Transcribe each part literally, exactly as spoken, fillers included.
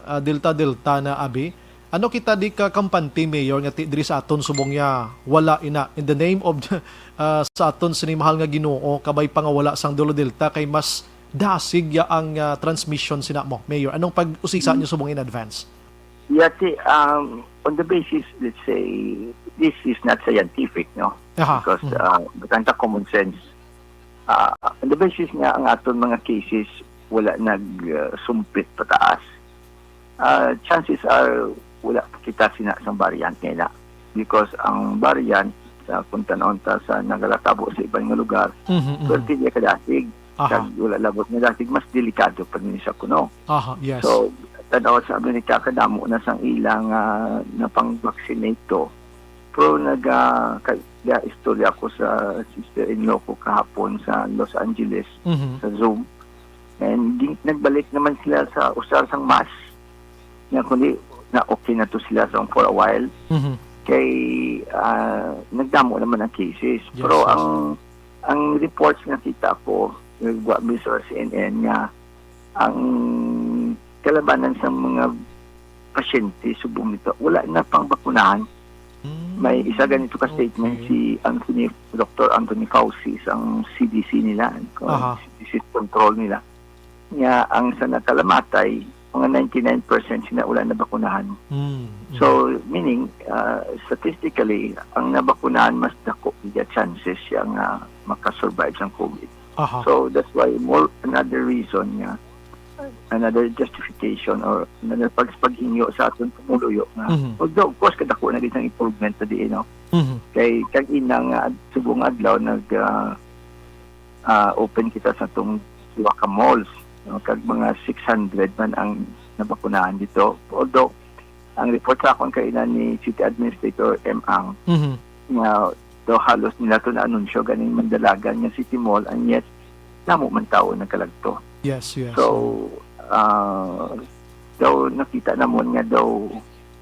ah, Delta, Delta na abi. Ano kita di ka kampante, Mayor, nga ti-, diri sa aton subong niya wala ina, in the name of, ah, sa aton sini mahal nga Ginoo, kabay pa nga wala sang Dolo Delta kay mas dasig ya ang, ah, transmission sina mo, Mayor. Anong pag-usisa niyo subong in advance? Yati, um, on the basis, let's say, this is not scientific, no? Aha. Because Mhm. uh, butang ta common sense. Uh, on the basis nga ang aton mga cases wala nagsumpit pataas, uh, chances are wala pa kita sina sang variant nila. Because ang variant, sa kung tanawon ta sa nagalatabo sa iban nga lugar, Mhm, mhm. swerte niya kadasig. Aha. Kag wala labot nga dasig, mas delikado pa din sa kuno. Aha, yes. So, tanaw sa Amerika, kadamo na sang ilang uh, napang-vaccinate to. Pero nag, uh, istorya ko sa sister-in-law ko kahapon sa Los Angeles, Mhm. sa Zoom. And di, nagbalik naman sila sa usar sang mask. Nga kundi na okay na to sila sa for a while. Mhm. Kay ah, nagdamo naman ang cases. Yes, Pero yes. ang ang reports nga kita ko, nagwa mi sa C N N nga ang kalabanan sa mga pasyente subong nito, wala na pang bakunahan. Mm, May isa ganito ka statement okay. Si Anthony, Doctor Anthony Fauci, isang C D C nila, Aha. Disease Control nila, nga ang sa nakalamatay, mga ninety-nine percent sila wala na bakunahan. Mm, mm. So, meaning, uh, statistically, ang nabakunahan mas dako ang chances siya nga makasurvive sang COVID. Aha. So, that's why more another reason nga, another justification or another pag paghingyo sa aton pumuluyo nga, Mhm. Although, of course, kadako na gid ang improvement na diin, no? Mhm. Kay kag ina nga ad- subong adlaw nag ah, ah, open kita sa tong duha ka malls, no? Kag mga six hundred man ang nabakunahan dito. Although ang report sa akon kay ina ni City Administrator M Ang Mhm. nga daw halos nila to na-anunsyo ganing Mandalagan nga City Mall, and yet damo man tawo nagkalagto. Yes, yes. So, ah, daw nakita namon nga daw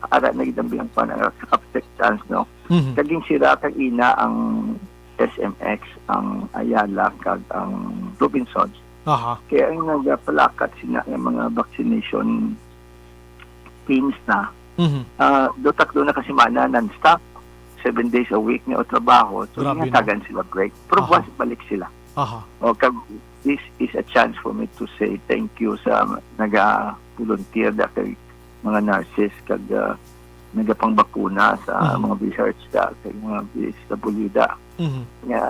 ara na gid ang biyang pa nga acceptance, no? Mhm. Kaging sira kag ina ang S M X, ang Ayala, kag ang Robinsons. Aha. Kaya ang nagapalakat sina nga mga vaccination teams na, Mhm. ah, do tatlo na ka semana non-stop, seven days a week nga trabaho. So, Grabe, no? Ginatagan sila break. Pero Aha. buwas balik sila. Aha. O kag this is a chance for me to say thank you sa naga-volunteer da kay mga nurses kag ah, nagapangbakuna sa Mhm. mga research da kay mga B S W da. Mhm. Nga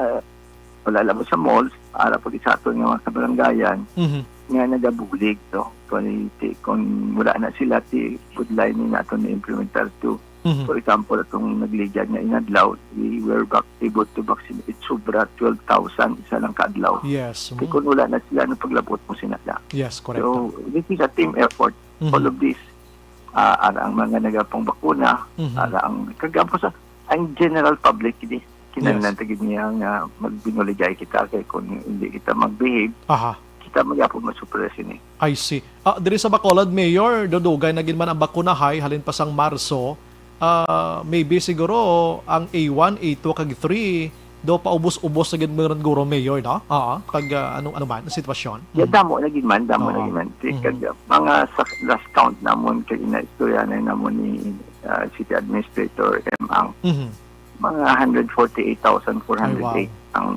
wala lang sa malls, ara pa gid sa aton nga mga kabarangayan Mhm. nga nagabulig, no? Kung, kung wala na sila, ti budlay ni naton na-implementar to. Mhm. For example, atong nagligad nga inadlaw, we were vac- able to vaccinate sobra twelve thousand isa lang ka adlaw. Yes. Kay kung wala na sila, ano paglabot mo sila na? Yes, correct. So, this is a team effort. Mhm. All of this, ah, ara ang mga nagapangbakuna, Mhm. ara ang kagapos sa ang general public, di kinahanglan Yes. ta gid niya nga magbinuligay kita kay kung hindi kita magbehave, Aha. kita magyapon masupres ini. I see. Ah, diri sa Bacolod, Mayor, dudugay na gid man ang bakunahay halin pa sang Marso. Ah, maybe siguro ang A one, A two kag three do paubos-ubos na gid meron guro, Mayor, no? Oo, pag ah, anong ano man ang sitwasyon. Ya Mhm. damo na gid man, damo na Oo. gid man. Kay Mhm. kag mga sa last count namon kay inaistorya na namon ni ah, City Administrator M Ang Mhm. mga hundred forty-eight thousand four hundred eight Ay, wow. ang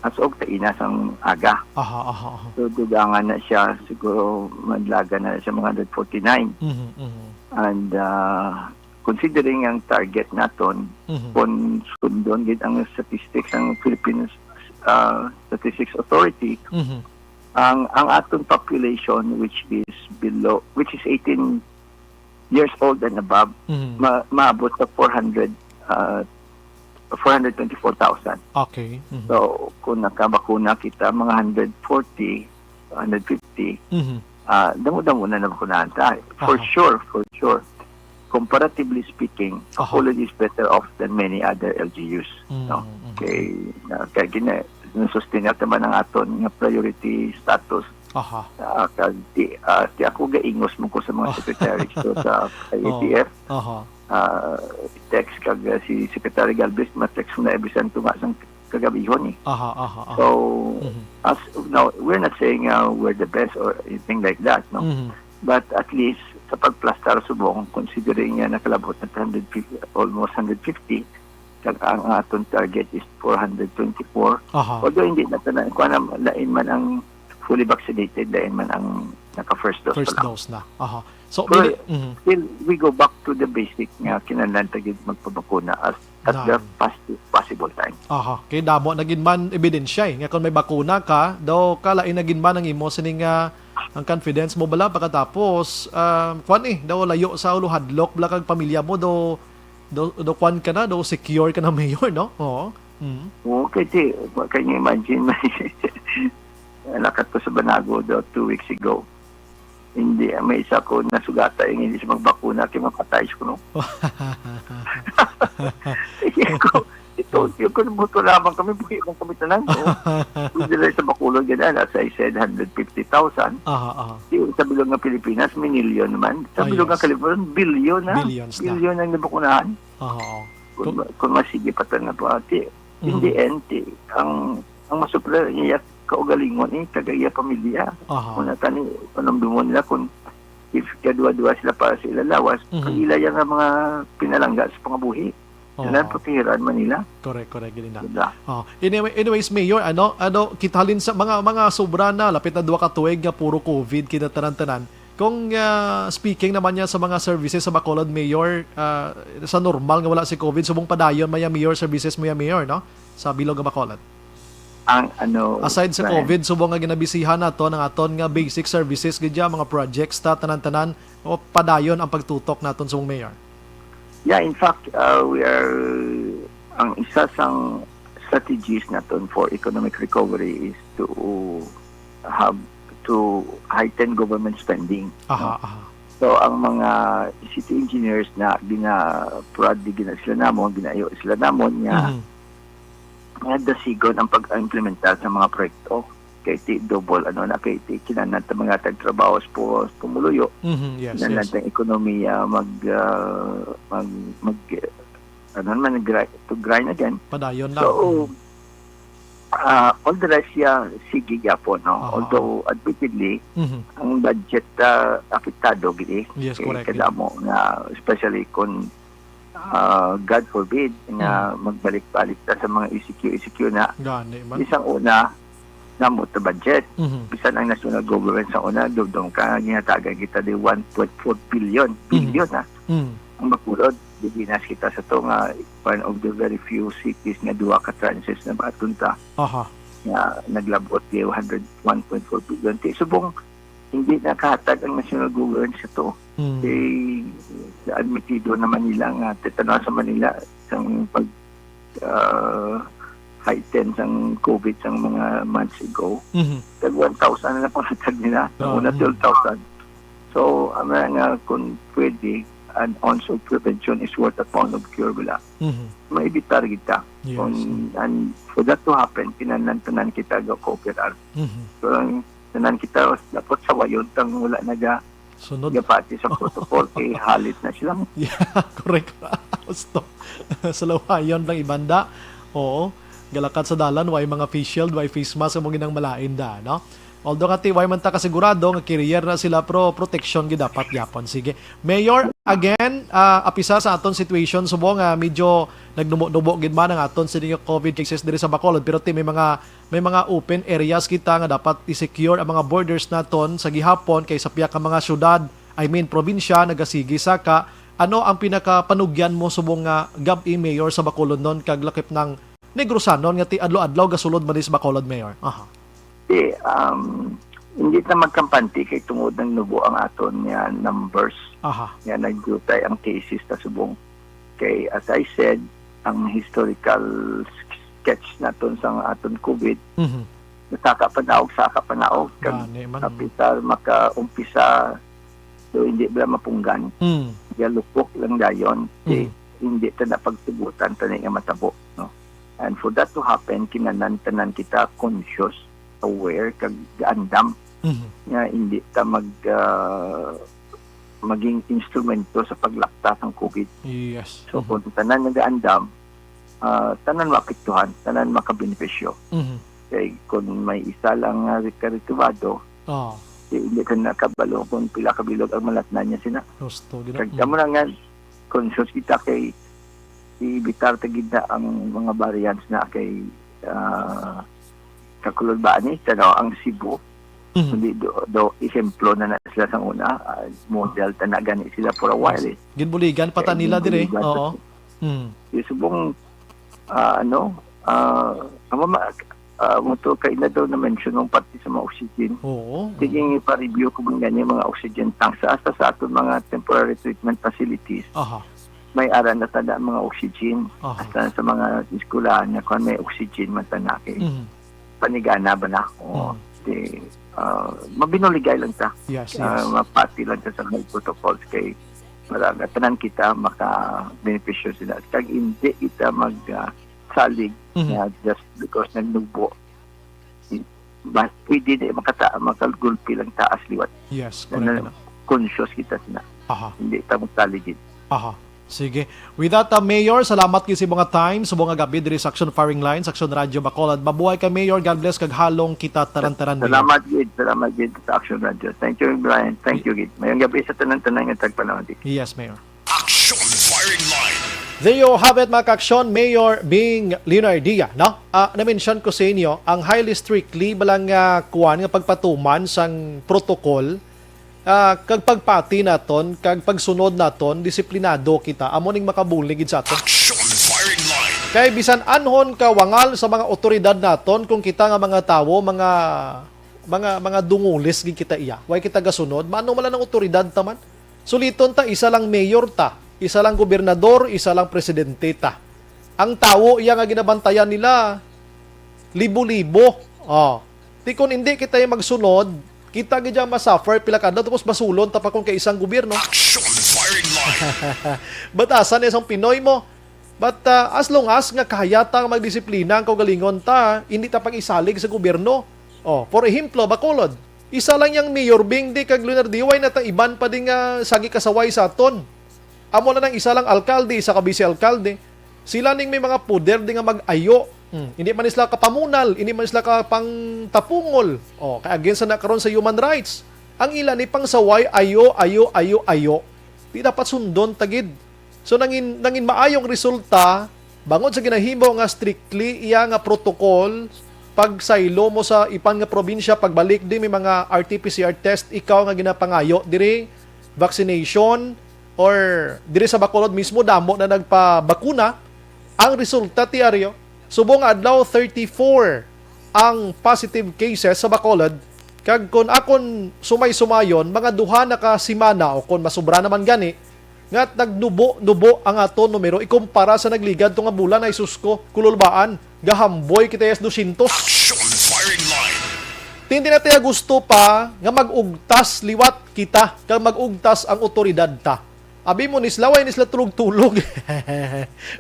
as og taina sang aga. Aha, aha, aha. So dugangan na siya, siguro madlagan na siya mga hundred forty-nine. Mhm, mhm. And ah, considering ang target naton, Mhm. kung sundon gid ang statistics ng Philippines ah, Statistics Authority, Mhm. ang ang aton population which is below, which is eighteen years old and above, Mhm. ma- maabot sa four hundred ah, four hundred twenty-four thousand. Okay. Mhm. So, kung nakabakuna kita, mga hundred forty, hundred fifty, Mhm. ah, damo-damo na nabakunahan ta. For Aha. sure, for sure. Comparatively speaking, Aha. Bacolod is better off than many other L G Us. Mm, No? mm. Kay, uh, kay gina, nasustain natin man ang aton nga priority status. Aha. Ah, kag di, ah, di ako gaingos mo ko sa mga Ah. Secretary ko sa Oo. I A T F. Aha. Ah, text kag ah, si Secretary Galvez, ma-text ko na every time tunga sang kagabihon eh. Aha, aha, aha. So, Mhm. as of now, we're not saying uh, we're the best or anything like that, no? Mhm. But at least, sa pagplastar subong, considering nga nakalabot na hundred fifty, almost hundred fifty, kag ang aton target is four hundred twenty-four. Aha. Although hindi na tanan, kuwan na, lain man ang fully vaccinated, lain man ang naka-first dose pa First lang. dose na. Aha. So, Pero bili- mhm. still, we go back to the basic nga kinahanglan ta gyud magpabakuna as, at the Naan. fastest possible time. Aha. Kay damo na gid man ebidensya, eh, nga kung may bakuna ka, daw kalain na gid man ang imo sining, ah, ang confidence mo bala pagkatapos, ah, kwan, eh, daw layo sa ulo hadlok bala kag pamilya mo, daw, daw, daw kwan ka na, daw secure ka na, Mayor, no? Oo. Mm. Oo, kay ti, can you imagine? Nakat ko sa Banago daw two weeks ago. Hindi, may isa ko nasugata yung hindi siya magbakuna, kay mapatay siya, no? Sige ko, ito, yung kung buto lamang kami, buhi lang kami tanan, no? Hindi lang sa Bacolod, ganyan, as I said, hundred fifty thousand. Aha, aha. Yung sa bilog nga Pilipinas, minilyon naman. Sa Ah, bilog nga yes. California, bilyon na. Billions na. Bilyon ang nabakunahan. Aha, oo. Kung, Kung ma-, kung masige pa tanan po, ati, in the Mhm. end, ti, ang, ang masupra niya kaugalingon, eh, taga iya pamilya. Aha. Kung natani, panumdumon nila kung if kadwa-dwa sila para sa ila lawas, Mhm. ang ila yan nga mga pinalangga sa pangabuhi. Oo. Kailangan protehiran man nila. Correct, correct, gid na. Diba? Oh, anyway, anyways, Mayor, ano, ano, kita halin sa mga, mga sobra na, lapit na duha ka tuig nga puro COVID, kita tanan-tanan. Kung, ah, speaking naman niya sa mga services sa Bacolod, Mayor, ah, sa normal nga wala si COVID, subong padayon man yung Mayor services mo yung Mayor, no? Sa Bilog nga Bacolod. Ang ano, Aside sa Brian? COVID, subong nga ginabisihan nato ng aton nga basic services, gid ya, mga projects ta, tanan-tanan, o padayon ang pagtutok naton subong Mayor? Yeah, in fact, uh, we are, ang isa sang strategies naton for economic recovery is to have, to heighten government spending, Aha, no? aha. So, ang mga city engineers na gina-prod, gina sila namon, ginaayo sila namon nga Mhm. nga dasigon ang pag-implementar sa mga proyekto. Kay ti double, ano na, kay ti kinahanglan ta mga tagtrabaho sa pu-, sa pumuluyo. Mhm, yes, Kinahanglan yes. tang ekonomiya mag, ah, mag, mag, ano naman, gri-, to grind again. Padayon lang. So, Mhm. ah, all the rest, yeah, sige gyapon, no? Aha. Although, admittedly, Mhm. ang budget, ah, apektado gid, eh. Yes, Kay correct. kadamo nga, especially kung, ah, God forbid, nga Mm. magbalik-balik ta sa mga E C Q, E C Q na. Gani man. Isang una, namot na budget. Mhm. Bisan ang national government sa una, dudong ka, ginatagan kita di one point four billion. Mhm. Billion, ha? Mm. Ang Bacolod, diginas kita sa to nga one of the very few cities nga duha ka tranches na baton ta Aha. nga naglabot di hundred, one point four billion. Ti subong, hindi nakahatag ang national government sa to. Mm. Kay admitido naman nila nga titanaw sa Manila, sang pag, ah, heighten sang COVID sang mga months ago, Mhm. tag one thousand na lang pangatag nila. Ah, Una, mm. twelve thousand. So, ang nga, nga kung pwede, an ounce of prevention is worth a pound of cure, wala. Mhm. Maibitar kita. Yes. Kung, and for that to happen, kinahanglan tanan kita ga-cooperate. Mhm. So, ang tanan kita, dapat sawayon tang wala naga Sunod. gapati sa protocol, kay halit na sila. Yeah, correct. Gusto. Sa lawayon lang ibanda. Oo. Galakat sa dalan, way mga face shield, way face mask, amo ginang malain da, no? Although nga ti, way man ta kasigurado nga carrier na sila, pero protection gid dapat gyapon. Sige. Mayor, again, ah, apisa sa aton situation, subong nga medyo nagnubo-nubo gid man ang aton sini nga COVID cases diri sa Bacolod, pero ti may mga, may mga open areas kita nga dapat i-secure ang mga borders naton sa gihapon kay sa pihak ka mga syudad, I mean, probinsya, nagasigi saka. Ano ang pinakapanugyan mo subong nga gab-i, Mayor, sa Bacolodnon kag lakip ng Negrosanon nga ti adlaw-adlaw gasulod man sa Bacolod, Mayor? Aha. Ti, um, hindi na magkampante kay tungod nang nubo ang aton nga numbers Aha. nga nagdutay ang cases ta subong. Kay, as I said, ang historical sketch naton sa aton COVID, Mhm. saka panaog, saka panaog. Kag Gani man. kapital makaumpisa, so hindi bala mapunggan. Mm. Galupok lang dayon. Ti, Mm. hindi ta na pagtugutan tani nga matabo, no? And for that to happen, kinahanglan tanan kita conscious, aware, kag gaandam Mhm. nga hindi ta mag, ah, maging instrumento sa paglapta sang COVID. Yes. So, Mhm. kung tanan nagaandam, ah, tanan maapektuhan, tanan makabenepisyo. Mhm. Kay kung may isa lang nga karikibado, Oh. Di, hindi ka nakabalo kung pila ka bilog ang malatnan niya sina. Gusto, gina-, Kag mm. Amo na nga, conscious kita kay i-evitar ta gid na ang mga variants na kay, ah, kakulod ba ani? Tanaw ang Cebu. Mhm. Hindi do, do, ehemplo na na sila sa una. Ah, model ta na gani sila for a while, eh. Ginbuligan pa ta Kay nila dire. Ginbuligan pa Oo. sila. Mm. Yung subong, ah, ano, ah, ang mama-, ah, mo to, kay na daw na-mention ng parte sa mga oxygen. Oo. Sige, ipa-review ko man gani mga oxygen tanks. Hasta sa aton mga temporary treatment facilities, Aha. may ara na tada mga oxygen. Aha. Hasta sa mga eskwelahan nga kung may oxygen man ta na kay Mhm. panigana ba na? Oo. Mhm. Di, ah, mabinuligay lang ta. Yes, Ah, yes. Mapati lang ta sa mga protocols kay para nga tanan kita maka-benepisyo sila. Kag hindi kita mag, ah, salig Mhm. nga just because nagnubo. Mas pwede di makata-, makagulpi lang taas liwat. Yes, Na, correct na, na. Conscious kita sina. Aha. Hindi ta magsalig gid. Aha. Sige. With that, uh, Mayor, salamat gid sa mga time, subong nga gabi diri sa Action Firing Line, sa Action Radio Bacolod. Mabuhay ka, Mayor. God bless kag halong kita tanan-tanan, Mayor. Salamat gid, salamat gid sa Action Radio. Thank you, Brian. Thank you gid. Mayong gabi sa tanan-tanan nga tagpanawag. Yes, Mayor. Action Firing Line. There you have it, mga ka-aksyon, Mayor Bing Leonardia, no? Ah, na-mention ko sa inyo, ang highly strictly balang, ah, kuwan nga pagpatuman sang protocol, ah, kag pagpati naton, kag pagsunod naton, disiplinado kita, amo ning makabulig gid sa aton. Action Firing Line. Kay bisan anhon ka wangal sa mga otoridad naton, kung kita nga mga tawo, mga, mga, mga dungulis gid kita iya. Way kita gasunod, maano man lang ang otoridad ta man? Suliton ta, isa lang mayor ta, isa lang gobernador, isa lang presidente ta. Ang tawo iya nga ginabantayan nila, libo-libo. Oh. Ti kon hindi kita magsunod, kita gid ang masuffer pila ka adlaw, tapos basulon ta pa kung kay isang gobyerno. Action Firing Line. Batasan na isang Pinoy mo. But, uh, as long as nga kahayata nga magdisiplina ang kaugalingon ta, hindi ta pag-isalig sa gobyerno. Oh, for ehemplo, Bacolod, isa lang yang Mayor Bing di kag Leonardo, way na ta iban pa di nga sagi kasaway sa aton. Amo na lang isa lang alkalde, isa ka vice alkalde. Sila ning may mga poder di nga mag-ayo. Hmm, hindi man sila kapamunal, hindi man sila kapangtapungol. Oh, kay against na karon sa human rights. Ang ila ni pangsaway, ayo, ayo, ayo, ayo. Di dapat sundon ta gid. So, nangin, nangin maayong resulta, bangod sa ginahimo nga strictly iya nga protocol, pagsaylo mo sa ipan nga probinsya, pagbalik di may mga R T P C R test, ikaw nga ginapangayo diri, vaccination, or diri sa Bacolod mismo, damo na nagpabakuna. Ang resulta, Tiaryo, subong nga adlaw, thirty-four ang positive cases sa Bacolod, kag kon akon sumay-sumayon, mga duha na ka semana o kon masubra naman gani, nga nagnubo-nubo ang aton numero ikumpara sa nagligad to nga bulan. Ay sus ko, kululbaan, gahamboy kita yes dosyentos. Action Firing Line. Ti hindi na tayo gusto pa nga mag-ugtas liwat kita kag mag-ugtas ang otoridad ta. Abi mo ni sila, way ni sila tulog-tulog.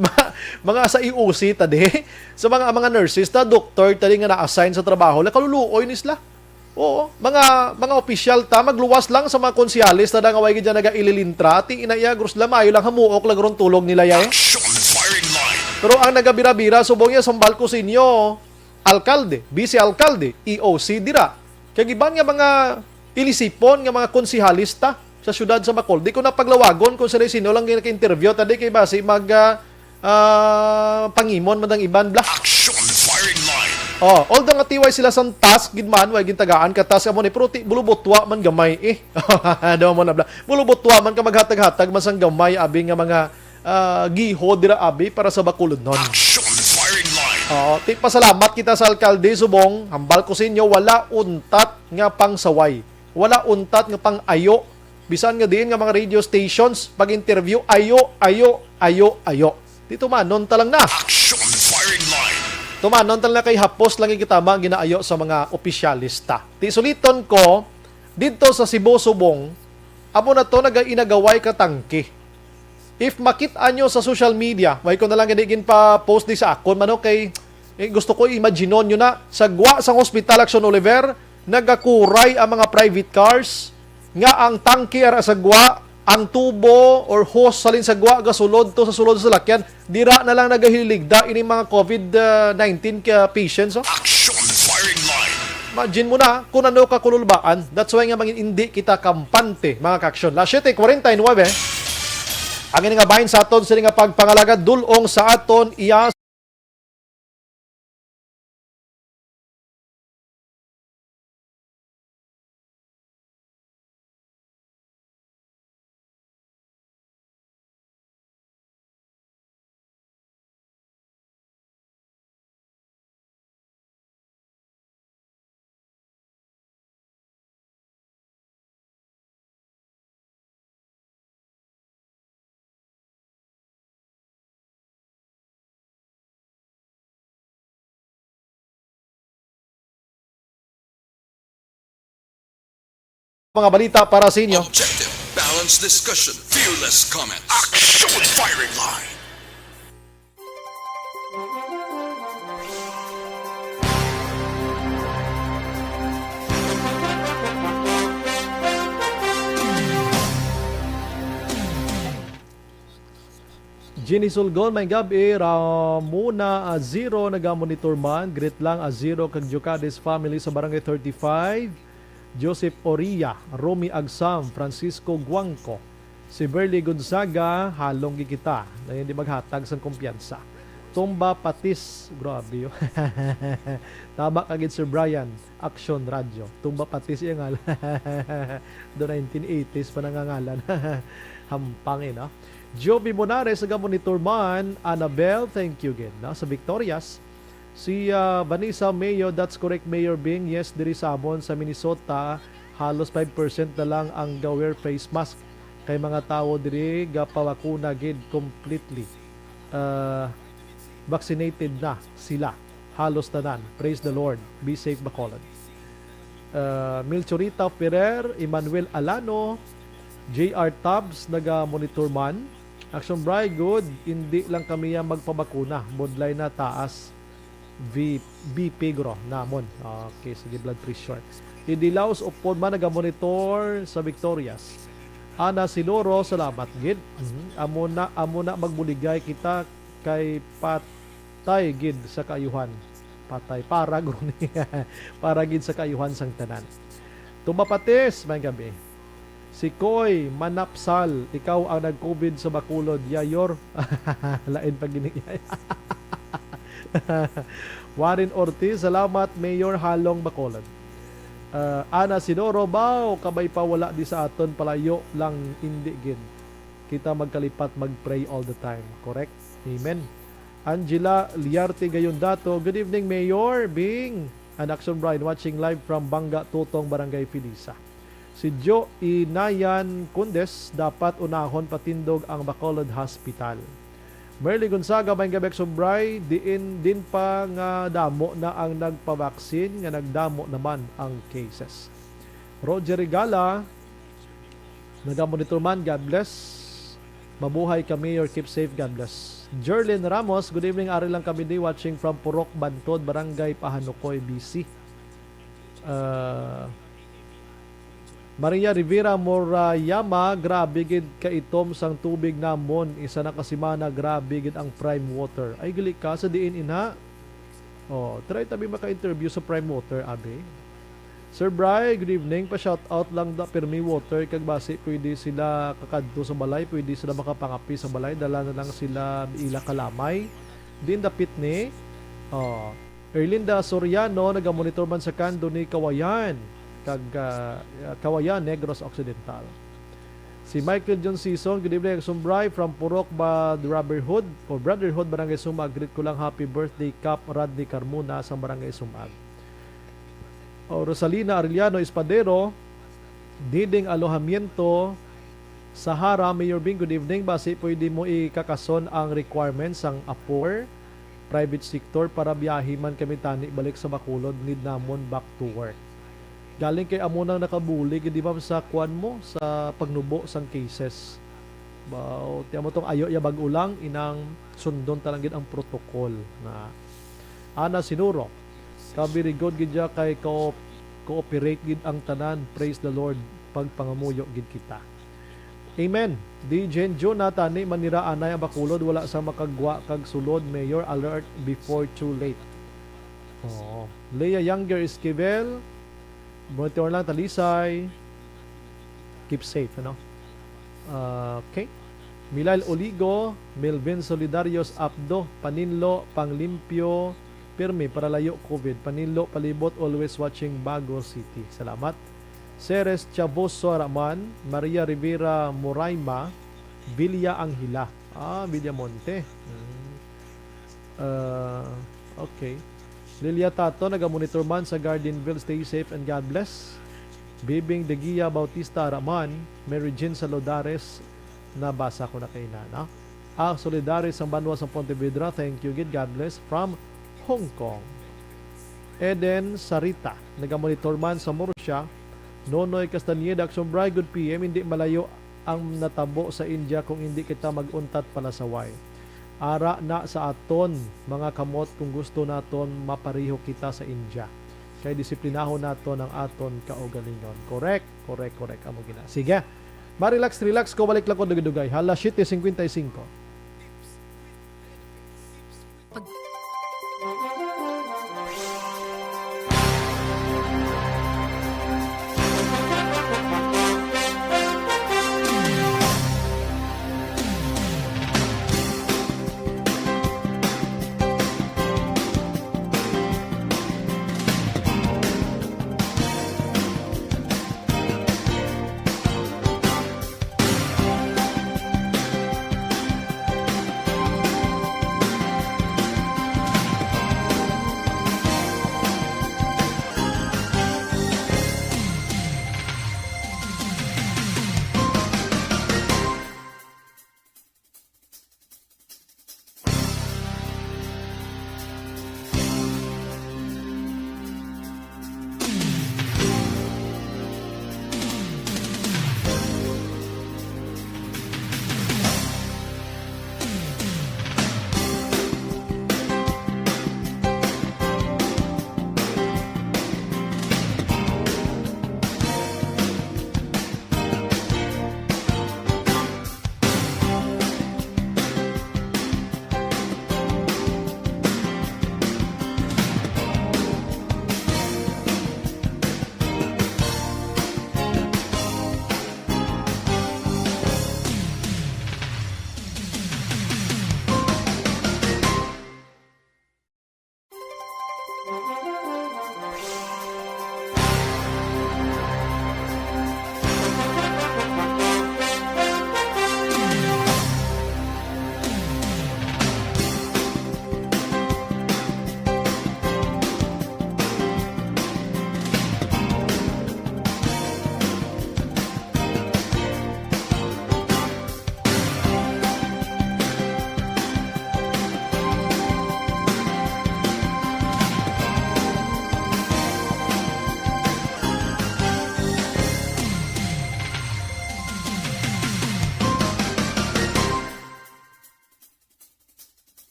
Ma-, mga sa E O C ta di, sa mga, mga nurses ta, doktor ta di nga na-assign sa trabaho, la kaluluoy ni sila. Oo, mga, mga opisyal ta, magluwas lang sa mga konsehales ta da nga way gid dyan naga-ililintra, ti ina iya, gros la, maayo lang hamuok lang ron tulog nila ya, eh. Action Firing Line. Pero ang nagabira-bira, subong ya, sambal ko sa inyo, alkalde, vice alkalde, E O C dira. Kag iban nga mga ilisipon nga mga konsehalis ta sa siyudad sa Bacolod. Di ko na paglawagon kung sino-sino lang yung naka-interview. Tadi kay basi mag, ah, ah, pangimon man ang iban, bla. Action Firing Line. Oh, although nga tiway sila sang task gid man, way gintagaan ka task amo ni, pero ti-, bulubutwa man gamay, eh. Daw mo na, bla. Bulubutwa man ka maghatag-hatag man sang gamay, abi nga mga, ah, giho dira, abi, para sa Bacolodnon. Action Firing Line. Oo, ti-, pasalamat kita sa alkalde, subong, hambal ko sa inyo, wala untat nga pangsaway. Wala untat nga pang-ayo. Bisan nga diin nga mga radio stations, pag-interview, ayo, ayo, ayo, ayo. Di tumanon ta lang na. Action Firing Line. Tumanon ta lang na kay hapos lang kita ang ginaayo sa mga opisyalis ta. Ti suliton ko, didto sa Cebu, subong, amo na to nagainagaway ka tangke. If makit-an nyo sa social media, way ko na lang gani ginpa-post di sa akon man, okay? Eh, gusto ko imaginon nyo na, sa gwa sang Hospital Action Oliver, nagakuray ang mga private cars, nga ang tangke ara sa gwa, ang tubo or hose halin sa gwa, gasulod to sa sulod sa salakyan, dira na lang nagahiligda ini mga COVID nineteen ka patients, oh. Action Firing Line. Imagine mo na kung ano ka kululbaan. That's why nga mangin hindi kita kampante, mga ka-aksyon. Las siete cuarenta y nueve, ang ini nga bahin sa aton sini nga pagpangalagad, dulong sa aton iya mga balita para sa inyo. Objective, balanced discussion, fearless comments. Action firing line. Jenny Sulgon, may gabi. Ramona Aziro, nagamonitor man. Greet lang Aziro kag Jocades family sa Barangay thirty-five. Joseph Oria, Romy Agsam, Francisco Guangco, si Berly Gonzaga, halong gid kita. Dayon di maghatag sang kumpiyansa. Tumba Patis, grabe, oh. Tama ka gid, Sir Brian. Action Radio. Tumba Patis iya ngalan. Do nineteen eighties pa nangangalan. Hampang, eh, no? Joby Monares, nagamonitor man. Annabel, thank you gid, no? Sa Victorias. Si, ah, Vanessa Mayo, that's correct, Mayor Bing. Yes, diri sa amon sa Minnesota, halos five percent na lang ang ga-wear face mask. Kay mga tawo diri gapabakuna gid completely. Ah, vaccinated na sila. Halos tanan. Praise the Lord. Be safe, Bacolod. Ah, Milchorita Ferrer, Emmanuel Alano, J R Tabs, naga-monitor man. Action Bri, good. Hindi lang kami ang magpabakuna. Borderline na taas. V-, B P guro namon. Okay, sige, blood pressure. Idilaos upod man naga-monitor sa Victorias. Ana Sinoro, salamat gid. Mhm. Amo na, amo na magbuligay kita kay patay gid sa kaayuhan. Patay. Para guro ni. Para gid sa kaayuhan sang tanan. Tumapatis, may gabi. Si Koy Manapsal, ikaw ang nag-COVID sa Bacolod, Yayor. Lain pa gini. Warren Ortiz, salamat, Mayor Halong Bacolod. Ah, Ana Sinoro, baw, kabay pa wala di sa aton, palayo lang, indi gid. Kita magkalipat, mag-pray all the time. Correct? Amen. Angela Liarte Gayondato, good evening, Mayor Bing and Action Brian, watching live from Bangga Tutong, Barangay Felisa. Si Jo Inayan Kundes, dapat unahon patindog ang Bacolod Hospital. Merly Gonzaga, may gabi, Action Brian, diin din pa nga damo na ang nagpabaksin nga nagdamo naman ang cases. Roger Regala, nagamonitor man, God bless. Mabuhay ka, Mayor. Keep safe, God bless. Jerlyn Ramos, good evening. Ari lang kami di, watching from Purok Bantod, Barangay Pahanukoy, B C. Ah, Maria Rivera Morayama, grabe gid kaitom sang tubig namon. Isa na ka semana, grabe gid ang prime water. Ay, gali ka sa diin ina. Oh, try tabi maka-interview sa prime water, abi. Sir Bry, good evening. Pa-shout out lang da pirmi water kag basi pwede sila kakadto sa balay, pwede sila makapangapi sa balay, dala na lang sila ila kalamay. Din dapit ni, oh, Erlinda Soriano, nagamonitor man sa kando ni Kawayan, kag, ah, Kawayan, Negros Occidental. Si Michael John Sison, good evening, Action Bry, from Purok Bad Brotherhood, o Brotherhood, Barangay Sumag. Greet ko lang, happy birthday, Kap Rodney Carmona, sa Barangay Sumag. O Rosalina Arellano Espadero, Diding Alojamiento, Sahara, Mayor Bing, good evening. Basi pwede mo ikakason ang requirements sang APOR, private sector, para biyahe man kami tani balik sa Bacolod, need namon back to work. Galing kay amo nang nakabulig, di ba, sa kuan mo, sa pagnubo sang cases. Ba, o, tiyan mo tong ayo ya bag-o lang, inang sundon ta lang gid ang protocol na ana sinuro. Kabirigod gid ya kay ko-, cooperate gid ang tanan. Praise the Lord. Pagpangamuyo gid kita. Amen. Di Jen June na tani manira anay ang Bacolod, wala sa makagwa kag sulod, Mayor, alert before too late. Oo. Leah Younger Esquivel, monitor lang, Talisay. Keep safe, ano? Ah, okay. Milal Oligo, Melvin Solidarios Apdo, Paninlo, Panglimpyo, Pirmi, para layo COVID. Paninlo, palibot, always watching Bago City. Salamat. Ceres Chavoso Araman, Maria Rivera Moraima, Villa Angela. Ah, Villamonte. Hmm. Ah, okay. Lilia Tato, nagamonitor man sa Gardenville. Stay safe and God bless. Bibing Degia Bautista Araman, Mary Jean Salodares, nabasa ko na kay na, no? Ah, Solidares sang Banwa sa Pontevedra, thank you gid, God bless. From Hong Kong. Eden Sarita, nagamonitor man sa Murcia. Nonoy Castañeda, Akson Bray, good P M, hindi malayo ang natabo sa India kung hindi kita mag-untat palasaway. Ara na sa aton mga kamot kung gusto naton mapareho kita sa India. Kay disiplinahon naton ang aton kaugalingon. Correct, correct, correct. Amo gina. Sige. Ma-relax, relax ko, balik lang ko dugay-dugay. Hala, siete cincuenta y cinco.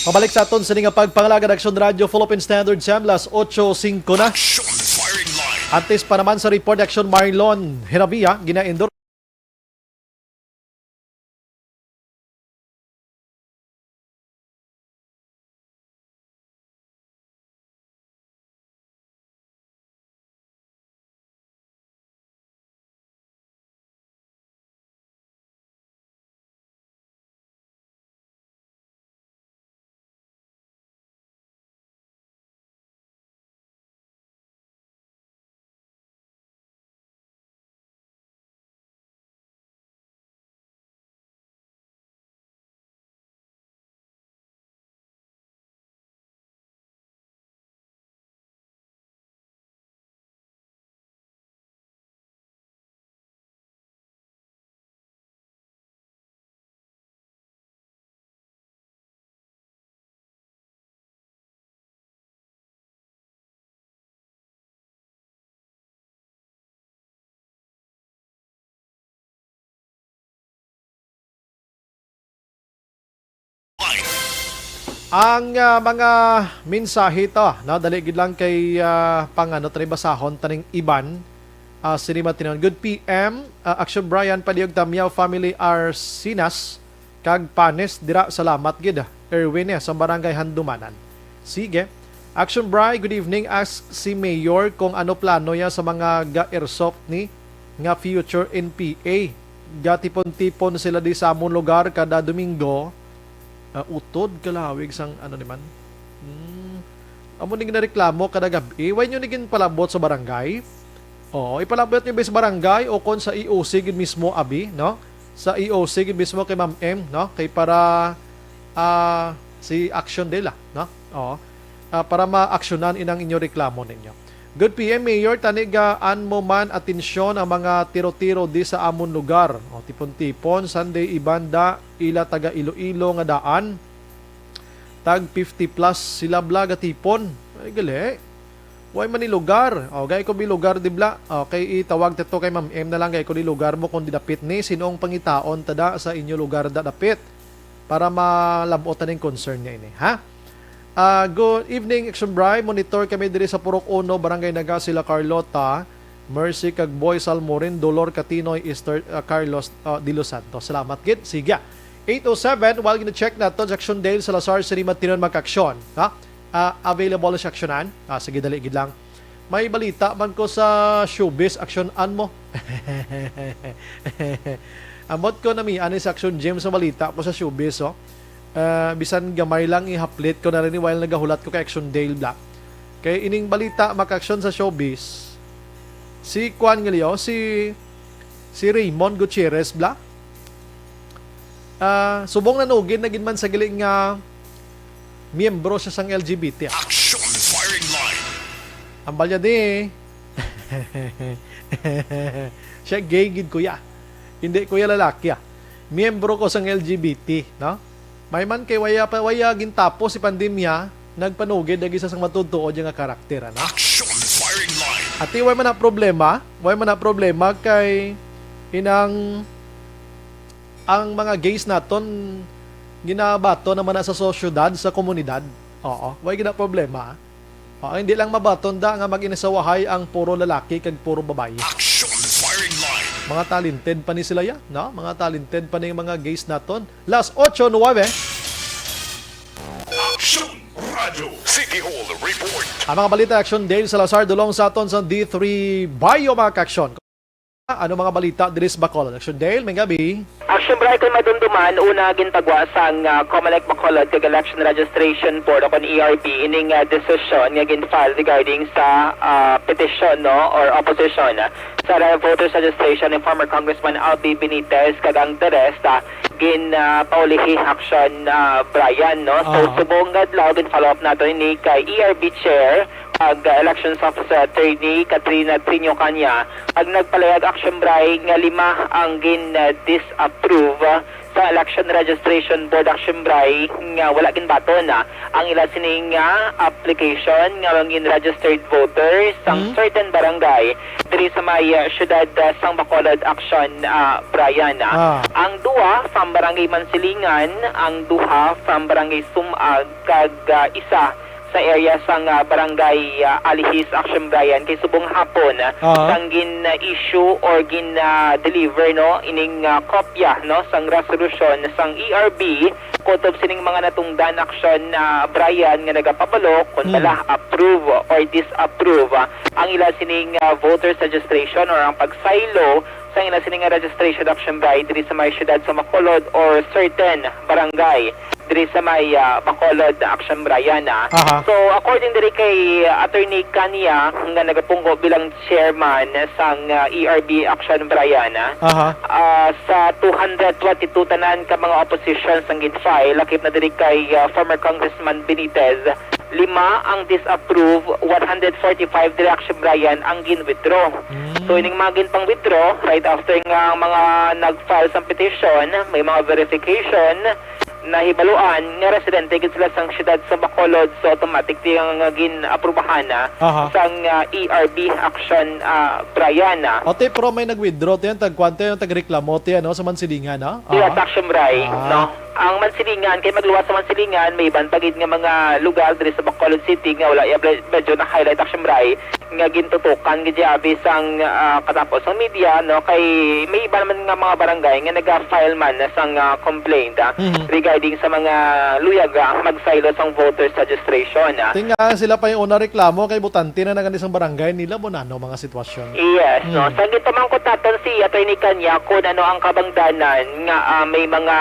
Pabalik sa aton sini nga pagpangalagad, Action Radio Philippine Standard Time, las otso singko na. Action Firing Line. Antes pa naman sa report, Action Marlon Hiravia, gina-endorse. Ang, ah, mga mensahe to, no? Dali gid lang kay, ah, pangano, tani basahon taning iban. Ah, sini matinon. Good P M, ah, Action Brian, Padiog Tamyaw family, Arsinas kag Panes dira. Salamat gid, ah. Erwin, eh, sa Barangay Handumanan. Sige. Action Bri, good evening. Ask si Mayor kung ano plano niya sa mga ga-airsoft ni nga future N P A. Gatipon-tipon sila di sa amon lugar kada Domingo. Ah, utod kalawig sang ano ni man. Hmm. Amo ni ginareklamo kada gab-i. Why nyo ni ginpalabot sa barangay? Oo, ipalabot nyo ba sa barangay o kon sa E O C gid mismo, abi, no? Sa E O C gid mismo kay Ma'am M, no? Kay para, ah, si action nila, no? Oo. Ah, para maaksyonan inang inyo reklamo ninyo. Good P M, Mayor, tani gaan mo man atensyon ang mga tiro-tiro di sa amon lugar. O, tipon-tipon, Sunday, ibanda, ila taga Iloilo nga daan. Tag fifty plus sila bla gatipon. Ay, gali. Way man ni lugar. O, gay ko bi lugar, di bla. Okay, itawag ta to kay Ma'am M na lang, gay ko di lugar mo, kung di dapit ni, sinong pangitaon ta da sa inyo lugar da dapit? Para malab-ot ta ning concern niya ini, ha? Ah, good evening, Action Bri. Monitor kami diri sa Purok Uno, Barangay Naga, sila Carlota Mercy kag Boy Salmorin, Dolor Katinoy, Easter, ah, Carlos, ah, de los Santos. Salamat gid. Sige. Eight oh seven, while gina-check nato, Jackson Dale Salazar, sini matinon makaaksyon. Ha? Ah, available sa aksyonan? Ah, sige, dali gid lang. May balita man ko sa showbiz, aksyonan mo. Ambot ko nami ani sa Action James sa balita ko sa showbiz, oh. Ah, bisan gamay lang ihaplit ko na rin while nagahulat ko kay Action Dale Black. Kay ining balita makaaksyon sa showbiz. Si Kwan Ngalio, si, si Raymond Gutierrez Black. Ah, subong nanugid na gid man sa gali nga miyembro siya sang L G B T. Action Firing Line. Ang balya di. Siya gay gid, kuya. Hindi, kuya, lalaki, ah. Miyembro ko sang L G B T, no? May man kay waya pa, waya gintapos si pandemya, nagpanugid lagi sa sang matuod-tuod nga karakter, ano? Action Firing Line. Ati, way man na problema, way man na problema kay inang ang mga gays naton ginabato naman na sa sosyedad, sa komunidad. Oo, way gina problema. Oo, hindi lang mabaton da nga mag-inasawahay ang puro lalaki kag puro babayi. Action Firing Line. Mga talented pa ni sila ya, no? Mga talented pa ni mga gays naton. Las otso nuwebe. Action Radio City Hall Report. Ang mga balita, Action Dale Salazar, dulong sa aton sa D three Bio, mga ka-action. Ano mga balita diri sa Bacolod? Action Dale, may gabi. Action Bright, kung madumduman, una gintagwa sang, ah, Comelec Bacolod kag Election Registration Board o kon E R B ining, ah, desisyon nga gin-file regarding sa, ah, petition, no, or opposition sa re-, voters registration ni former Congressman Albee Benitez kag ang the rest, ah, gin, ah, paulihi, Action, ah, Brian, no? So, ah, subong nga adlaw, gin-follow up nato ini kay E R B Chair, ag, ah, Elections Officer Attorney Katrina Trinio Caña, ag nagpalayag, Action Bri, nga lima ang gin, ah, disapprove, ah, sa Election Registration Board, Action Bray, nga wala ginbaton, ah, ang ila sini nga application nga mga registered voters sang Hmm? certain barangay diri sa may, ah, siyudad, ah, sang Bacolod, Action, ah, Brian, ah. Ah. Ang duha from Barangay Mansilingan, ang duha from Barangay Sumag, kag, ah, isa sa area sang, ah, Barangay, ah, Alihis, Action Brian, kay subong hapon, ah, Ah. sang gin-issue or gin-deliver, no, ining, ah, kopya, no, sang resolusyon sang E R B kutob sining mga natungdan, Action, ah, Brian, nga nagapabalo kon Hmm. bala approve or disapprove, ah, ang ila sining, ah, voters registration or ang pagsaylo sa ila sini nga registration, Action Bray, diri sa may siyudad sa Bacolod or certain barangay diri sa may, ah, Bacolod, Action Brian, ah. Aha. So, according diri kay Attorney Kanya, nga nagapungko bilang chairman sang, ah, E R B, Action Brian, ah, Aha. ah, sa two hundred twenty-two tanan ka mga opposition sang gin-file, lakip na diri kay, ah, former Congressman Benitez, lima ang disapprove, one hundred forty-five diri, Action Brian, ang gin-withdraw. Mm. So, ining mga ginpang-withdraw, right after nga ang mga nag-file sang petition, may mga verification, nahibaluan nga residente gid sila sang siyudad sa Bacolod, so automatic diyan nga gin-aprubahan na Aha. sang, ah, E R B, Action, ah, Brian, ah. O, ti, pero may nag-withdraw, ti, ang tagkwan, ti, ang tagreklamo, ti, ano, sa Mansilingan, no? Yes, Aha. Action Bray, Ah. no? Ang Mansilingan, kay magluwas sa Mansilingan, may iban pa gid nga mga lugar diri sa Bacolod City nga wala ya ble-, medyo na-highlight, Action Bray, nga gintutukan gid ya abi sang, ah, katapos sang media, no? Kay may iba naman nga mga barangay nga naga-file man sang, ah, complaint, ah, Mhm. regarding sa mga luyag, ah, magsaylo sang voters registration, ah. Ti nga sila pa yung una reklamo kay botante na nagani sang barangay nila, mo na, no, mga sitwasyon. Yes, no. Mm. Sa gipamangkot naton si Attorney Kanya kung ano ang kabangdanan nga, ah, may mga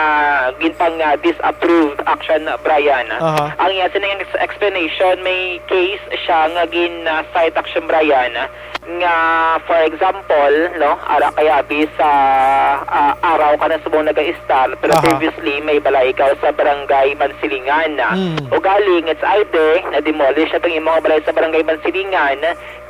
ginpang, ah, disapproved, Action Brian. Aha. Ang iya sining ex-, explanation, may case siya nga gin, ah, cite, Action Brian, nga, for example, no, ara kay abi sa, ah, Araw ka na subong naga-start, pero Aha. previously may balay ikaw sa Barangay Mansilingan. Mm. Ugaling, it's either na-demolish atong imong balay sa Barangay Mansilingan,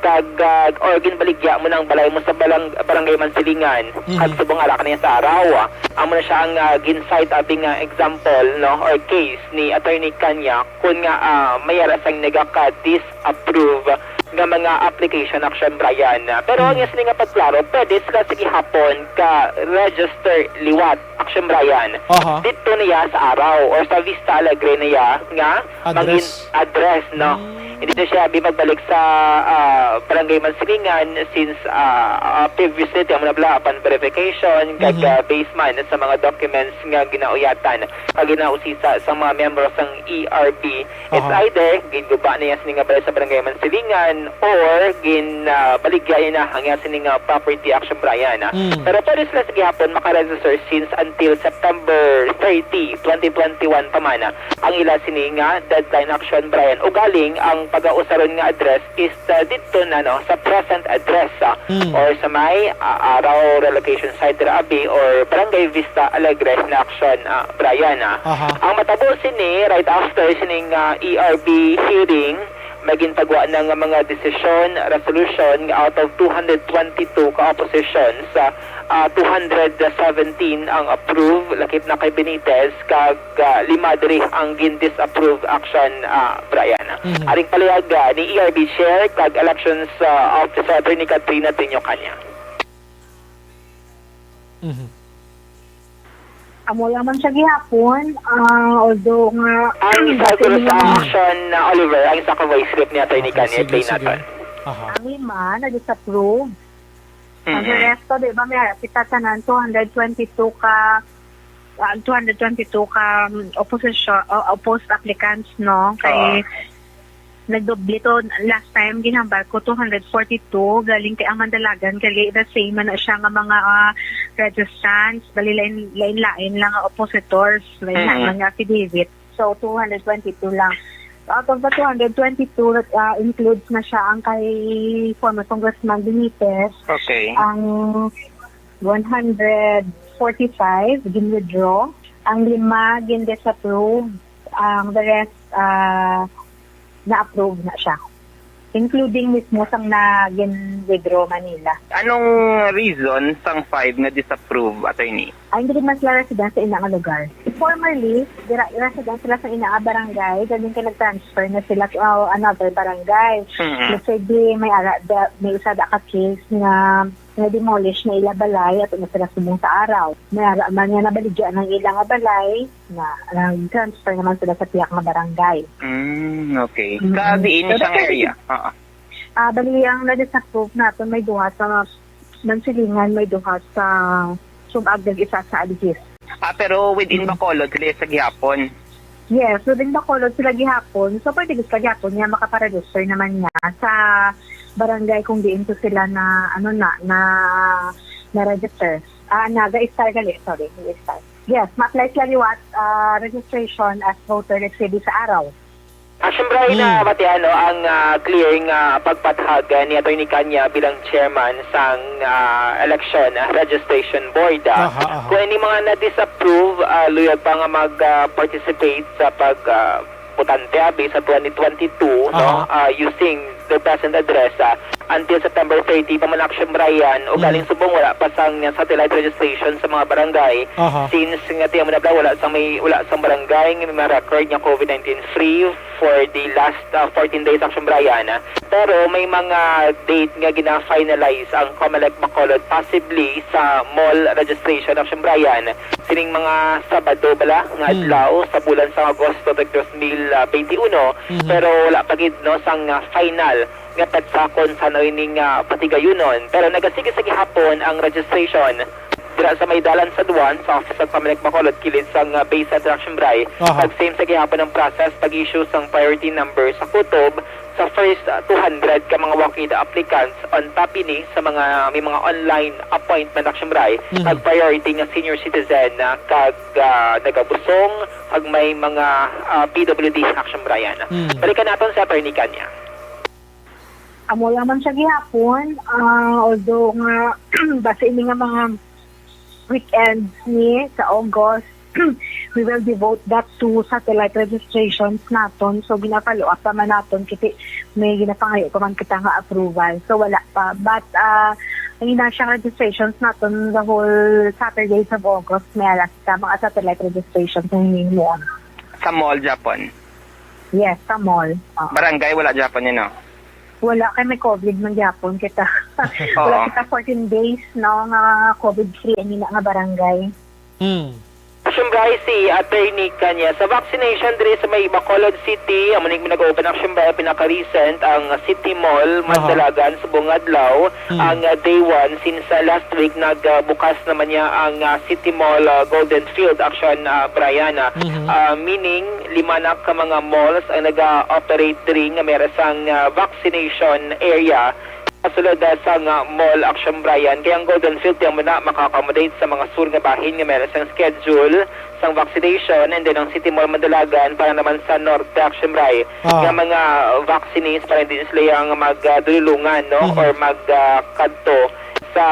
kag, ah, or ginbaligya mo nang balay mo sa balang-, Barangay Mansilingan, Mhm. kag subong ara ka na sa Araw. Amo na siya ang, ah, gin-cite abi nga example, no, or case ni Attorney Kanya, kun nga, ah, may ara sang nagaka-disapprove nga mga application, Action Brian. Pero ang Mhm. yes nga pagklaro, pwede sila sa gihapon ka-register liwat, Action Brian. Aha. Dito niya sa Araw or sa Vista Alegre niya nga Address. mangin-, address, no? Mm. Hindi na siya abi magbalik sa, ah, Barangay Mansilingan since, ah, ah, previously, ti amo na bala, upon verification, kag, Mhm. ah, based man sa mga documents nga ginauyatan, nga ginausisa sa mga miyembro sang E R B. It's Aha. either ginguba niya sini nga balay sa Barangay Mansilingan or gin, ah, baligya niya ang iya sini nga property, Action Brian, ah. Mm. Pero pwede sila sa gihapon makaregister since until September thirty, twenty twenty-one pa man, ah, ang ila sini nga deadline, Action Brian. Ugaling ang pag-ausaron nga address is, ah, didto na, no, sa present address, ah, Mm. or sa may, ah, Araw relocation site ra abi or Barangay Vista Alegre na, Action, ah, Brian, ah. Aha. Ang matabo sini, right after sining, ah, E R B hearing, may gintagwa na nga mga desisyon, resolution, nga out of two hundred twenty-two ka oppositions, ah, ah, two hundred seventeen ang approve, lakip na kay Benitez, kag, ah, lima diri ang gin-disapprove, Action, ah, Brian. Mhm. Aring palihag, ah, ni E R B Chair kag Elections, ah, Officer Attorney Katrina Trinio Kanya. Mhm. Amo lang man siya gihapon, ah, although nga, Ang isa dati siguro sa mga Action, ah, Oliver, ang isa ka voice clip ni Attorney Okay, Kanya, sige, play sige. natin. Aha. Ang lima, na-disapprove. Ang Mm-mm. resto, di ba, may kita tanan two hundred twenty-two ka, ah, two hundred twenty-two ka, um, opposition, o, opposed applicants, no? Kay Oo. nagdoble to. Last time, ginhambal ko two hundred forty-two. Galing kay ang Mandalagan, kay the same man na siya nga mga, ah, registrants. Bali, lain, lain-lain lang nga oppositors. Lain-lain Mm-mm. lang nga affidavit. So, two hundred twenty-two lang. Out of the two hundred twenty-two, uh, includes na siya ang kay former Congressman Benitez. Okay. Ang one hundred forty-five gin-withdraw. Ang lima gin-disapprove. Ang the rest, uh, na-approve na siya. including mismo sang na gin-withdraw man nila. Anong reason sang five nga disapprove, attorney? Ay, hindi man sila resident sa ina nga lugar. Formerly, dira resident sila sa ina nga barangay, dayon kay nag-transfer na sila to, uh, another barangay. Mm-hmm. Let's say, di may ara, da, may isa da ka case nga na-demolish na ila balay at na sila subong sa araw. May ara man nga nabaligya ang ila nga balay, na nag-transfer naman sila sa tiyak nga barangay. Mm, okay. Mm. Sa diin So, siyang that's why area? Oo. Ah, bali, ang na-disapprove naton may duha sa Mansilingan, may duha sa Sumag, kag isa sa Alihis. Ah, pero within Mm. Bacolod sila sa gihapon? Yes, within Bacolod sila gihapon. So, pwede gid sila gihapon nga makaparegister naman nga sa barangay kung diin to sila na, ano na, na, na-register. Ah, naga-start gali, sorry, naga-start. Yes, ma-apply sila liwat, ah, registration as voter, let's say, di sa araw. Action Bray, Mm. na matiano ang, ah, clear nga pagpathag, ah, ni Attorney Kanya bilang chairman sang, ah, election, ah, registration board, ah. Aha, aha. Kung ini mga na-disapprove, ah, luyag pa nga mag, ah, participate sa pag, ah, botante, abi, sa twenty twenty-two, no? Aha. Ah, using their present address, ah, until September thirty pa man, Action Brian, o Mm. galing subong wala pa sang satellite registration sa mga barangay. Aha. Since nga tiyan mo na, Bla, wala sang may, wala sang barangay nga may mga record nga COVID nineteen free for the last, ah, fourteen days, Action Brian. Pero may mga date nga gina-finalize ang Comelec Bacolod, possibly sa mall registration, Action Brian. Sining mga Sabado bala nga Hmm. adlaw sa bulan sa Agosto tag dos mil, ah, twenty-one, Mhm. pero wala pa gid, no, sang, ah, final nga petsa kon san-o ini nga patigayunon. Pero nagasige sa gihapon ang registration dira sa may dalan sa Duan, sa office sa Comelec Bacolod, kilid sang, ah, Bay Center, Action Bray. Aha. Kag same sa gihapon ang process pag-issue sang priority number sa kutob sa first, ah, two hundred ka mga walk-in applicants. On top ini sa mga, may mga online appointment, Action Bray, Mhm. kag priority nga senior citizen, ah, kag, ah, nagabusong, kag may mga, ah, P W D, Action Brian. Hmm. Balikan naton si Attorney Kanya. Amo lang man siya gihapon, ah, although nga, base ini nga mga weekends ni sa August, we will devote that to satellite registrations naton. So, gina-follow up pa man naton kasi may ginapangayo pa man kita nga approval. So, wala pa. But, ah, ang ina siyang registrations naton the whole Saturdays of August, may alas ka mga satellite registrations na hinihimuon. Sa mall, Japon? Yes, sa mall. Oo. Barangay, wala Japon yun, no? Wala, kay may COVID man gyapon kita. Oo. Wala kita fourteen days, no, nga COVID-free ang ina nga barangay. Hmm. Action Bray, si Attorney Kanya. Sa vaccination diri sa may Bacolod City, amo ning nag-open, Action Bray, pinaka-recent ang City Mall, Aha. Mandalagan, subong nga adlaw. Hmm. Ang, ah, day one, since, ah, last week, nagbukas naman niya ang, ah, City Mall, ah, Golden Field, Action, ah, Brian, ah. Mhm. Ah, meaning, lima na ka mga malls ang naga-operate diri nga may ra sang, ah, vaccination area. Kasulod, ah, sang, ah, mall, Action Brian, kay ang Golden Field, tiyan mo na, maka-accommodate sa mga sur nga bahin nga may ra sang schedule sang vaccination, and then ang City Mall Mandalagan para naman sa Norte, Action Bray, Ah. nga mga vaccines para hindi sila yang mag, ah, dululungan, no? Mhm. Or mag, ah, kadto sa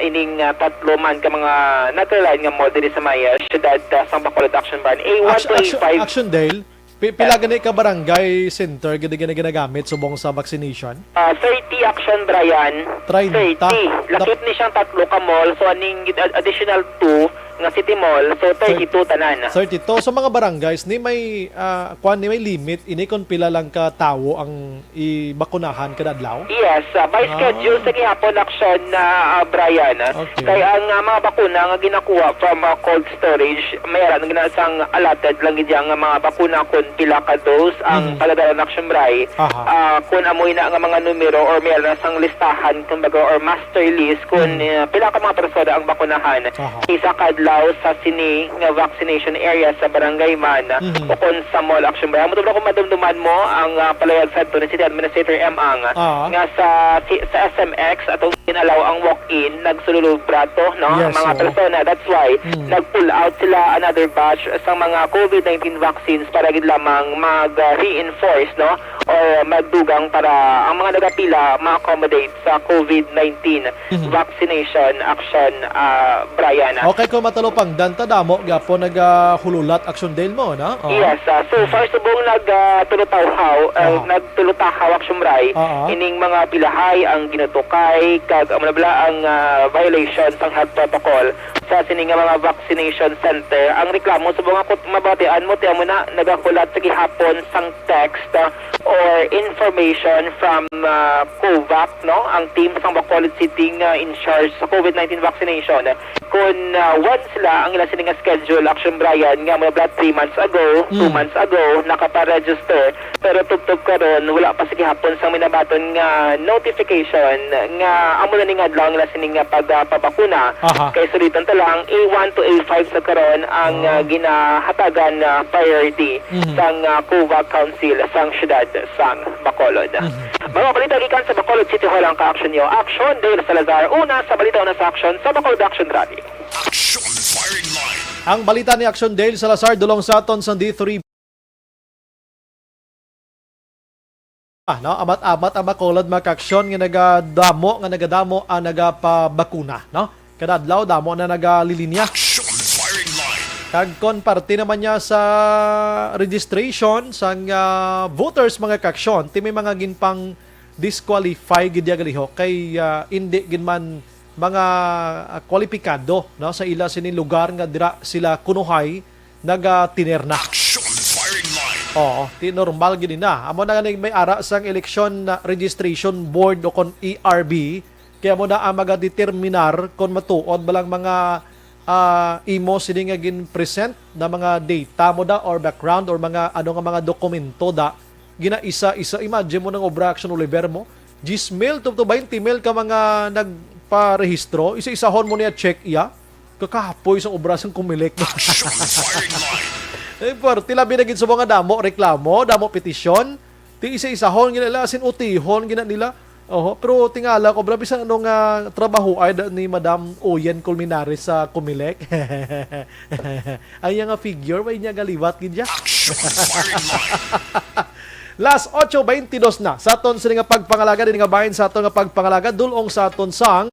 ining, ah, tatlo man ka mga nagkalain nga mall diri sa may, ah, siyudad, ah, sang Bacolod, Action Bray. A one Action, to Action, A five. Action Dale, pi-, pila gani ka barangay center gani, gani ginagamit subong sa vaccination? Ah, thirty, Action Brian. Treinta. Thirty. Lakip Nap- ni siyang tatlo ka mall. So, aning ad-, additional two nga City Mall. So, Thir-, thirty-two tanan. Thirty-two. So, mga barangays, ni may, ah, kwan, ni may limit, ini kung pila lang ka tawo ang ibakunahan kada adlaw? Yes, ah, by Ah. schedule sa gihapon, Action, ah, ah, Brian. Okay. Kay ang, ah, mga bakuna nga ginakuha from, ah, cold storage, may ara na gina-, sang allotted lang gid yang mga bakuna kung pila ka dose ang Mhm. paladayon, Action Bray. Aha. Ah, kung amoy na nga mga numero or may ara na sang listahan, kumbaga, or master list kung, Mhm. ah, pila ka mga persona ang bakunahan. Aha. Isa ka adlaw sa sini nga vaccination area sa barangay man Mhm. o kon sa mall, Action Bray. Amo to, bro, kung madumduman mo ang, ah, palayag sadto ni City Administrator M. Ang Ah. nga sa, si-, sa S M X atong gin-allow ang walk-in, nagsululubra to, no? Yes, Ang mga oo. persona. That's why Mm. nag-pull out sila another batch sa mga COVID nineteen vaccines para gid lamang mag, ah, reinforce, no? Or magdugang para ang mga nagapila ma-accommodate sa COVID nineteen Mhm. vaccination, Action, ah, Brian. Okay, kung mato-, Lupangdan ta damo gyapon nagahululat, Action Dale, mo, no? Oo. Yes, ah, so far subong nag, ah, tulutahaw, ah, Oo. nagtulutahaw, Action Bray, Oo. ining mga pilahay ang ginutukay kag amo na bala ang, ah, violation sang health protocol sa sini nga mga vaccination center. Ang reklamo subong nga kung mabatian mo, ti amo na nagahulat sa gihapon sang text, ah, or information from, ah, COVAC, no? Ang team sang Bacolod City nga in charge sa COVID nineteen vaccination. Kung, ah, one sila ang ila sini nga schedule, Action Brian, nga mga blood three months ago, two Mm. months ago, nakaparegister. Pero tubtob karon, wala pa sa gihapon sang minabaton nga notification nga amo na ni nga adlaw ang ila sini nga pagpabakuna. Aha. Kay suliton ta lang, A one to A five sa karon ang, Oh. ah, ginahatagan na priority Mhm. sang, ah, COVAC Council sang siyudad sang Bacolod. Mhm. Mga balita gikan sa Bacolod City Hall ang ka-action nyo. Action, Dale Salazar. Una sa balita, una sa action sa Bacolod Action Rally. Action Firing Line. Ang balita ni Action Dale Salazar dulong sa aton sa D three. Ah, no? Amat-amat ang Bacolod, mga ka-action, nga nagadamo, nga nagadamo ang nagapabakuna, no? Kada adlaw, damo na nagalilinya. Action Firing Line. Kag kon parte naman niya sa registration sang, ah, voters, mga ka-action, ti may mga ginpang disqualify gid ya gali ho kay, ah, indi gid man mga, ah, kwalipikado, no, sa ila sini lugar nga dira sila kunuhay nagatinerna. Action Firing Line. Oo, ti normal gid na. Amo na nga ni may ara sang election, ah, registration board o kon E R B, kaya mo na ang magadeterminar kon matuod ba lang mga, ah, imo sini nga gin-present na mga data mo da or background or mga ano nga mga dokumento da ginaisa-isa. Imagine mo nang obra, Action, Oliver, mo, diyes mil to, to twenty mil ka mga nagparehistro, isa-isahon mo niya check iya. Kakapoy sa obra sang Comelec. Action Firing Line. Eh, parte, labi na gid sa mga damo reklamo, damo petisyon. Ti isa-isahon gina nila, as in, utihon gina nila. Oho, pero tingala ko, bra, bisan ano nga trabaho ay da, ni Madam Oyen Colmenares sa Comelec. Ay, nga figure, may niya galiwat gid siya. Action Firing Line. Las ocho veintidós na sa aton sini nga pagpangalaga, din nga bahin sa aton nga pagpangalaga, dulong sa aton sang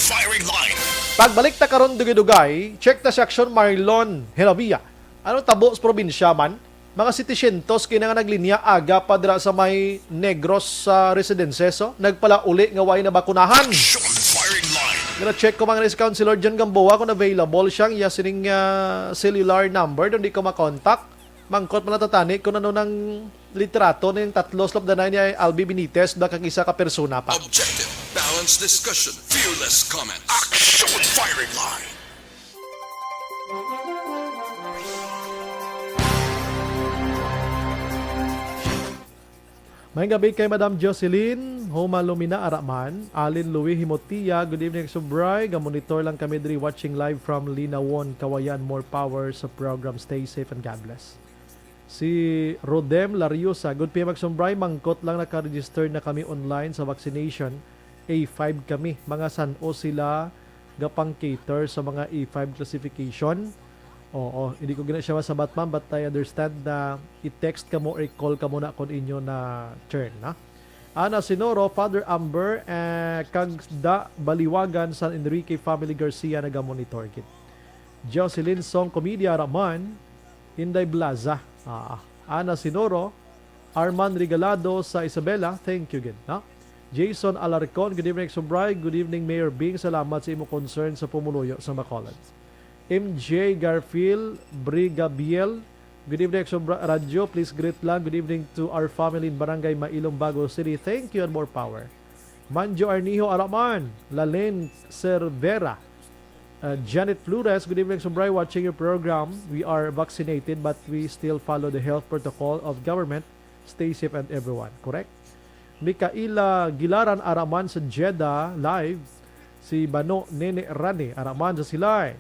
Firing Line. Pagbalik ta karon dugay-dugay, check ta si Action Marlon Heravia. Ano tabo sa probinsya man? Mga setecientos kina nga naglinya aga pa dira sa may Negros sa Residences, oh. Nagpalauli nga way nabakunahan. Action Firing Line. Gina-check ko man ni si Councilor John Gamboa kung available siya, iya sining, ah, cellular number, doon di ko makontak. Mangkot man natatani kung ano nang litrato ning tatlo sa lupdanay ni Albi Benitez, da kag isa ka persona pa. Objective, balanced discussion, fearless comments. Action Firing Line. Maayong gabi kay Madam Jocelyn Homa Lumina Araman, Alin Louis Himotia, good evening, Subray. Ga-monitor lang kami diri, watching live from Linawon, Kawayan. More power sa program. Stay safe and God bless. Si Rodem Lariosa, good P M Action Bray, mangkot lang, naka-register na kami online sa vaccination. A five kami. Mga san-o sila gapang-cater sa mga A five classification? Oo, hindi ko gina siya masabat, ma'am, but I understand na i-text ka mo or i-call ka mo na kung inyo na turn, na? Ana Sinoro, Father Amber, eh, kag da Baliwagan, San Enrique family Garcia nagamonitor gid. Jocelyn Song Comedia Raman, Inday Blaza. Ah, Ana Sinoro, Arman Regalado sa Isabela, thank you gid, no? Jason Alarcon, good evening, Subray. Good evening, Mayor Bing. Salamat sa imo concern sa pumuluyo sa Bacolod. M J Garfield Brigabiel, good evening, Exo Bra-, Radyo. Please greet lang. Good evening to our family in Barangay Mailong, Bago City. Thank you and more power. Manjo Arnijo Araman, Lalen Cervera, Uh, Janet Flores, good evening, Subray. Watching your program. We are vaccinated, but we still follow the health protocol of government. Stay safe and everyone. Correct? Mikaela Gilaran, araman sa Jeddah Live. Si Bano Nene Rani, araman sa Silay.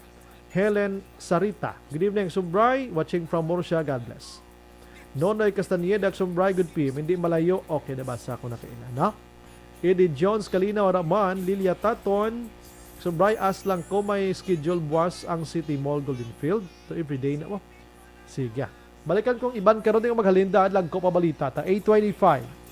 Helen Sarita, good evening, Subray. Watching from Murcia. God bless. Nonoy Castañeda, Subray, good P M. Hindi malayo. Okay, nabasa ko na kaina, no? Eddie Jones, Kalinaw, araman. Lilia Taton, Subray, as lang ko may schedule buwas ang City Mall Golden Field. To everyday na mo. Sige. Balikan kong iban karon nga maghalin da, lagko pa balita ta. Eight twenty-five.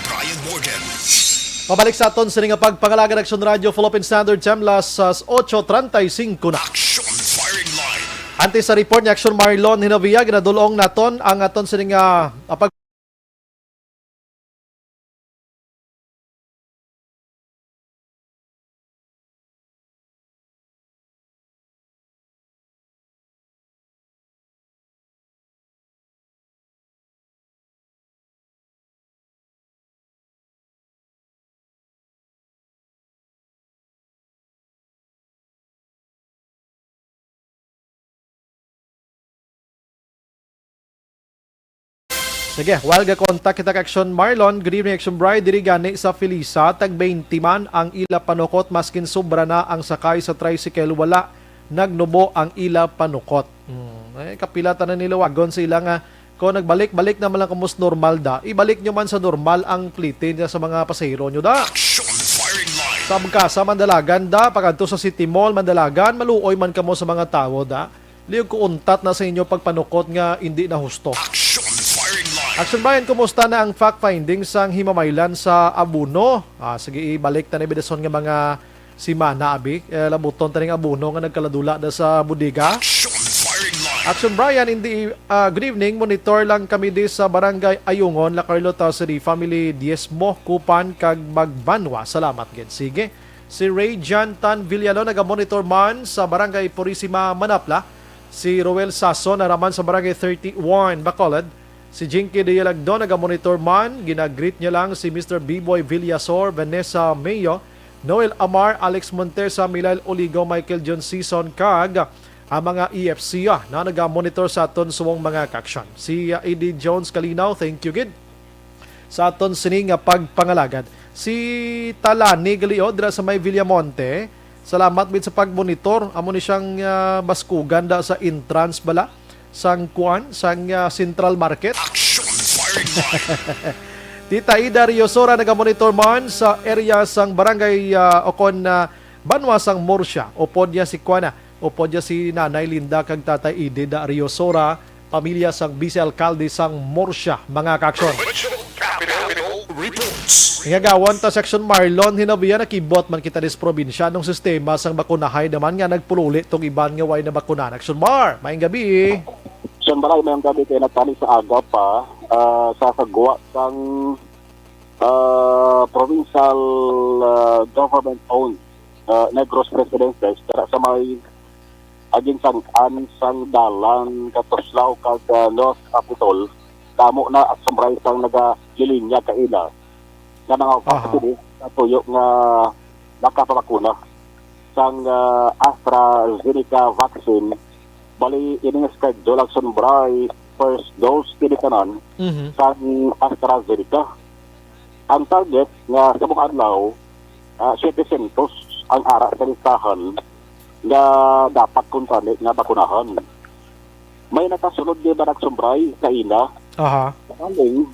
Brian Morgan. Pabalik sa aton sini nga pagpangalagad, Action Radio Philippine Standard Time, las, ah, ocho treinta y cinco na. Action Firing Line. Antes sa report ni Action Marlon Hinovia, ginadulong naton ang aton sini nga, ah, pag- Sige, while ga-contact kita kay Action Marlon, good evening, Action Bride. Diri gani sa Felisa, tag twenty man ang ila panukot, maskin sobra na ang sakay sa tricycle, wala nagnubo ang ila panukot. Hmm, eh, kapila tanan niluwagon sa ila nga, kung nagbalik-balik naman lang kamo sa normal da, ibalik nyo man sa normal ang plite niya sa mga pasahero nyo da. Action Firing Line. Sa Bangkasa, Mandalagan da, pag-adto sa City Mall, Mandalagan, maluoy man kamo sa mga tawo da. Liog ko untat na sa inyo pagpanukot nga indi na husto. Action Firing Line. Action Brian, kumusta na ang fact finding sang himamaylan sa abono? Ah, sige, ibalik ta na bidason nga mga semana, abi. Eh, labuton ta ning abono nga nagkaladula na sa bodega. Action Firing Line. Action Brian, hindi, ah, good evening. Monitor lang kami di sa Barangay Ayungon, La Carlota City. Family Diezmo, Kupan, kag Magbanwa. Salamat gid. Sige. Si Ray John Tan Villalo naga-monitor man sa Barangay Purisima, Manapla. Si Roel Sason naraman sa Barangay thirty-one, Bacolod. Si Jinky Dialagdo naga-monitor man. Ginagreet niya lang si Mister B-Boy Villasor, Vanessa Mayo, Noel Amar, Alex Montesa, Milail Oligo, Michael John Season, kag ang mga E F C, ah, na naga-monitor sa aton subong mga kaaksyon. Si, ah, A D Jones Kalinaw, thank you gid sa aton sini nga pagpangalagad. Si Talani Galiod dira sa may Villamonte, salamat gid sa pagmonitor. Amo ni siyang, ah, baskugan da sa entrance bala sang kuan, sang, ah, Central Market. Action Firing Line. Tita Ida Riosora nagamonitor man sa area sang barangay, ah, o kon, ah, banwa sang Murcia. Upod niya si kuana, upod niya si Nanay Linda kag Tatay Ida Riosora, pamilya sang Vice Alkalde sang Murcia, mga kaaksyon. Regional Capital Reports. Nga gawon ta, Section Marlon, hinabiya nakibot man kita dis probinsya nung sistema sang bakunahay naman nga nagpululi tong iban nga way na bakunan. Action Mar, maayong gabi. Action Mar, maayong gabi kay natali sa aga pa, ah, sa sagwa sang, ah, provincial, ah, government-owned, ah, Negros Residences, dira sa may aginsang-an sang dalan katuslaw kag, ah, North Capitol, damo na Action Mar sang nagalilinya kaila nga mga Aha. Vaccine sa tuyo nga nakapabakuna sang, ah, AstraZeneca vaccine. Bali, ini nga schedule, Action Mar, first dose kini tanan Mhm. sang AstraZeneca. Ang target nga sa mga adlaw, ah, setecientos ang ara sa listahan nga dapat kuntani nga bakunahan. May nakasulod di ba, Action Mar, kaina? Aha. Kaling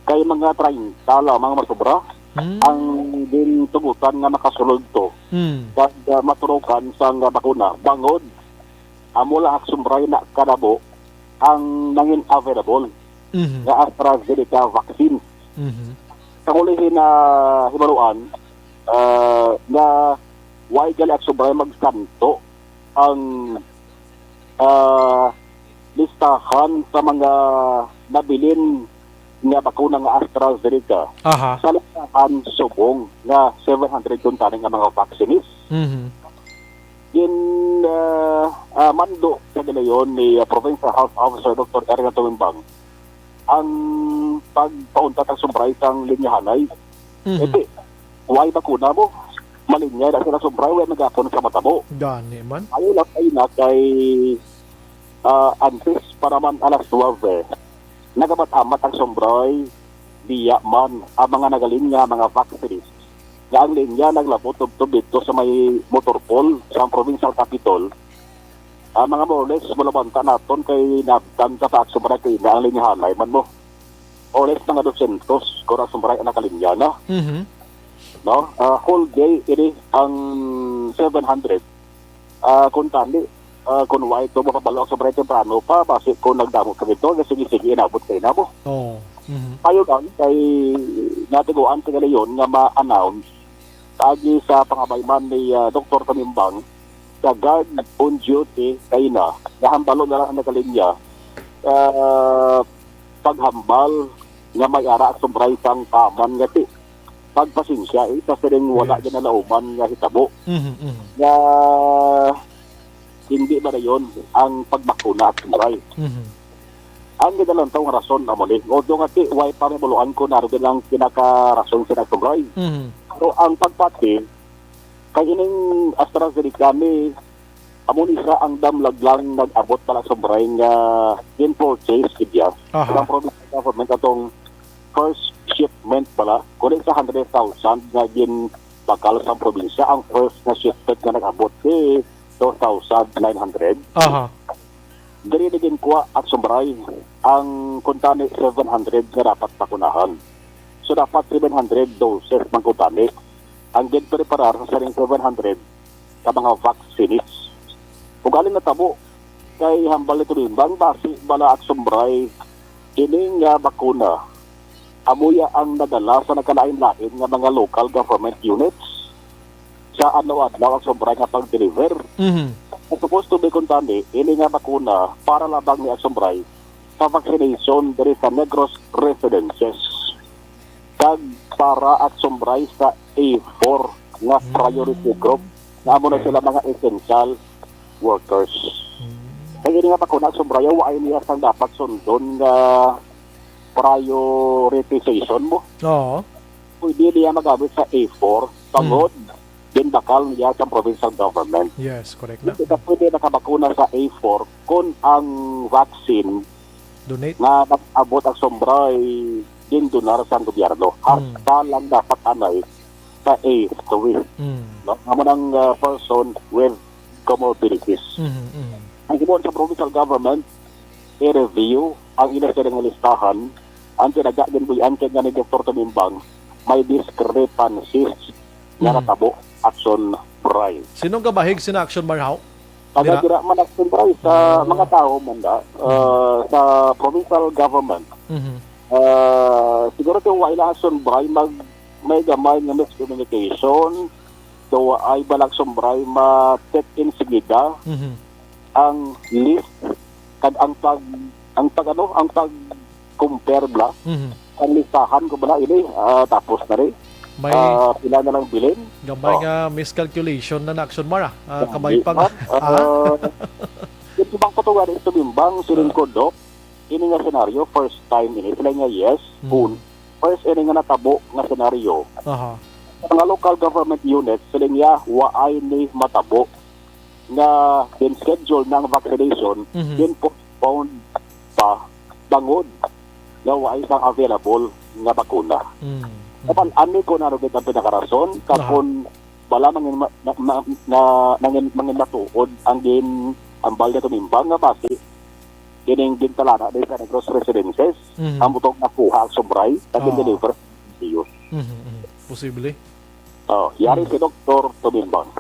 kay mga treinta lamang masobra Hmm. ang gintugutan nga makasulod to. Hmm. Kag, ah, maturukan sang bakuna. Bangod, amo lang, Action Mar, na kadamo ang nangin available Mhm. nga AstraZeneca vaccine. Mhm. Sa ulihi na hibaluan, ah, nga why gali, Action Mar, magsanto ang, ah, listahan sa mga nabilin nga bakuna nga AstraZeneca Aha. sa listahan subong nga seven hundred kuntani nga mga vaccinees. Mhm. Gin, ah, ah, mando sa ginayon ni, ah, Provincial Health Officer Doktor Erna Tumimbang ang pagpauntat, Action Mar, sang linyahanay. Mhm. Iti, why bakuna mo? Malinya na sila, Action Mar, wala magapon sa matabo. Gani man. Ayaw lang kayo na kay, ah, antes pa naman alas nuwebe, nagamat-amat, Action Mar, diya man ang mga nagalinya, mga vaccines. Nga ang linya naglabot tubtob dito sa may Motor Pool, sa provincial capitol. Ah, mga more or less, malabanta naton kay nabtan sa pa, Action Mar, kay na ang linyahanay man mo. More or less, mga dosyentos, kung, Action Mar, ang nakalinya na. Mhm. No? Ah, whole day, ini ang seven hundred. Ah, kung tani, ah, kung why to, mapabalo, Action Mar, temprano pa, basi kung nagdamo pa dito, sige-sige, inabot kayo na mo. Oo. Mhm. Payo lang kay natiguan sa galayon nga ma-announce paagi sa pangabayman ni, ah, Doktor Tamimbang sa guard on duty kaina, nga hambalo na lang ang nagkalinya, ah, paghambal nga may ara Aksombray sang kaman nga ti pagpasensya, eh, sa sining wala Yes. ginalauman nga hitabo Mhm, mhm. nga hindi madayon ang pagbakuna Aksombray. Mhm. Ang ginalantaw nga rason amo ni, although nga ti, way pa may buluan ko na rin ang pinakarason sa Aksombray. Mhm. Pero ang pagpati, kay ining AstraZeneca ni, amo ni sa ang damlag lang nag-abot pala sa Aksombray nga in-purchase gid ya Aha. Ilang provincial government atong first shipment pala, kundi sa hundred thousand nga ginbakal sa probinsya, ang first na shipment nga nag-abot si two thousand nine hundred. Aha. Diri na ginkuha Aksombray ang kuntani seven hundred nga dapat bakunahan. So, dapat seven hundred doses man kuntani ang ginpreparar sa sining seven hundred ka mga vaccines. Ug alin natabo kay hambal ni Tubing Bang, basi bala Aksombray, kini nga bakuna amo ya ang nadala sa nagkalain-lain nga mga local government units sa adlaw-adlaw Aksombray nga pag-deliver. Mhm. Ang supposed to be kuntani, ini nga bakuna para labang ni Aksombray sa vaccination diri sa Negros Residences kag para Aksombray sa A four nga priority group, nga amo na Okay. sila mga essential workers. Mm. Kay ini nga bakuna, Aksombray, wa niya sang dapat sundon nga prioritization mo. Oo. Pwede niya magamit sa A four, tungod Mm. ginbakal niya sa provincial government. Yes, correct na. Hindi ka pwede nakabakuna sa A four kung ang vaccine Donate. nga nag-abot Aksombray gindonar sa gobyerno. Mm. Hasta lang dapat anay sa A three. Mm. No? Amo nang, ah, person with comorbidities. Mhm, mhm. Ang himuon sa provincial government, i-review ang ila sila nga listahan, ang tinaga din buyan kay nga ni Doktor Tumimbang, may discrepancies nga Mm. natabo Aksombray. Sino ang gabahig sina Aksombray? Taga Dira? dira man Aksombray sa Ah. mga tao man da, Mm. ah, sa provincial government. Mhm. Ah, siguro kung wala Aksombray, mag, may gamay nga miscommunication. So, ay bala Aksombray ma-check in sigida Mhm. ang list kag ang pag, ang pag ano, ang pag-compare bala. Mhm. Ang listahan ko bala ini, ah, tapos na rin. May Ah, pila na lang bilin. gamay Oh. nga miscalculation na na Aksombray, ah, Hindi kamay pa nga. man. Ah, Ah. ito bang patuwa rin sa bimbang, siling Ah. ko, Doc? Ini nga senaryo, first time ini. Sila nga, yes, Mm. kun. First ini nga natabo nga senaryo. Aha. Sa mga local government units, sila nga, waay ni matabo nga din schedule na ang vaccination, Mhm. din postponed pa bangod nga waay sang available nga bakuna. Mm. Mm. Kapan, ani ko na rin ang pinakarason, Aha. kapon bala mangin ma-, na, na, na, mangin, mangin matuod ang gin, ang balya tumimbang nga basi, kining gintalana din sa Negros Residences, Mhm. ang butong nakuha ang Aksombray, kag Oo. gin-deliver sa Siyos. Mhm, mhm. Posible. Oh, yari Mhm. si Doktor Tumimbang.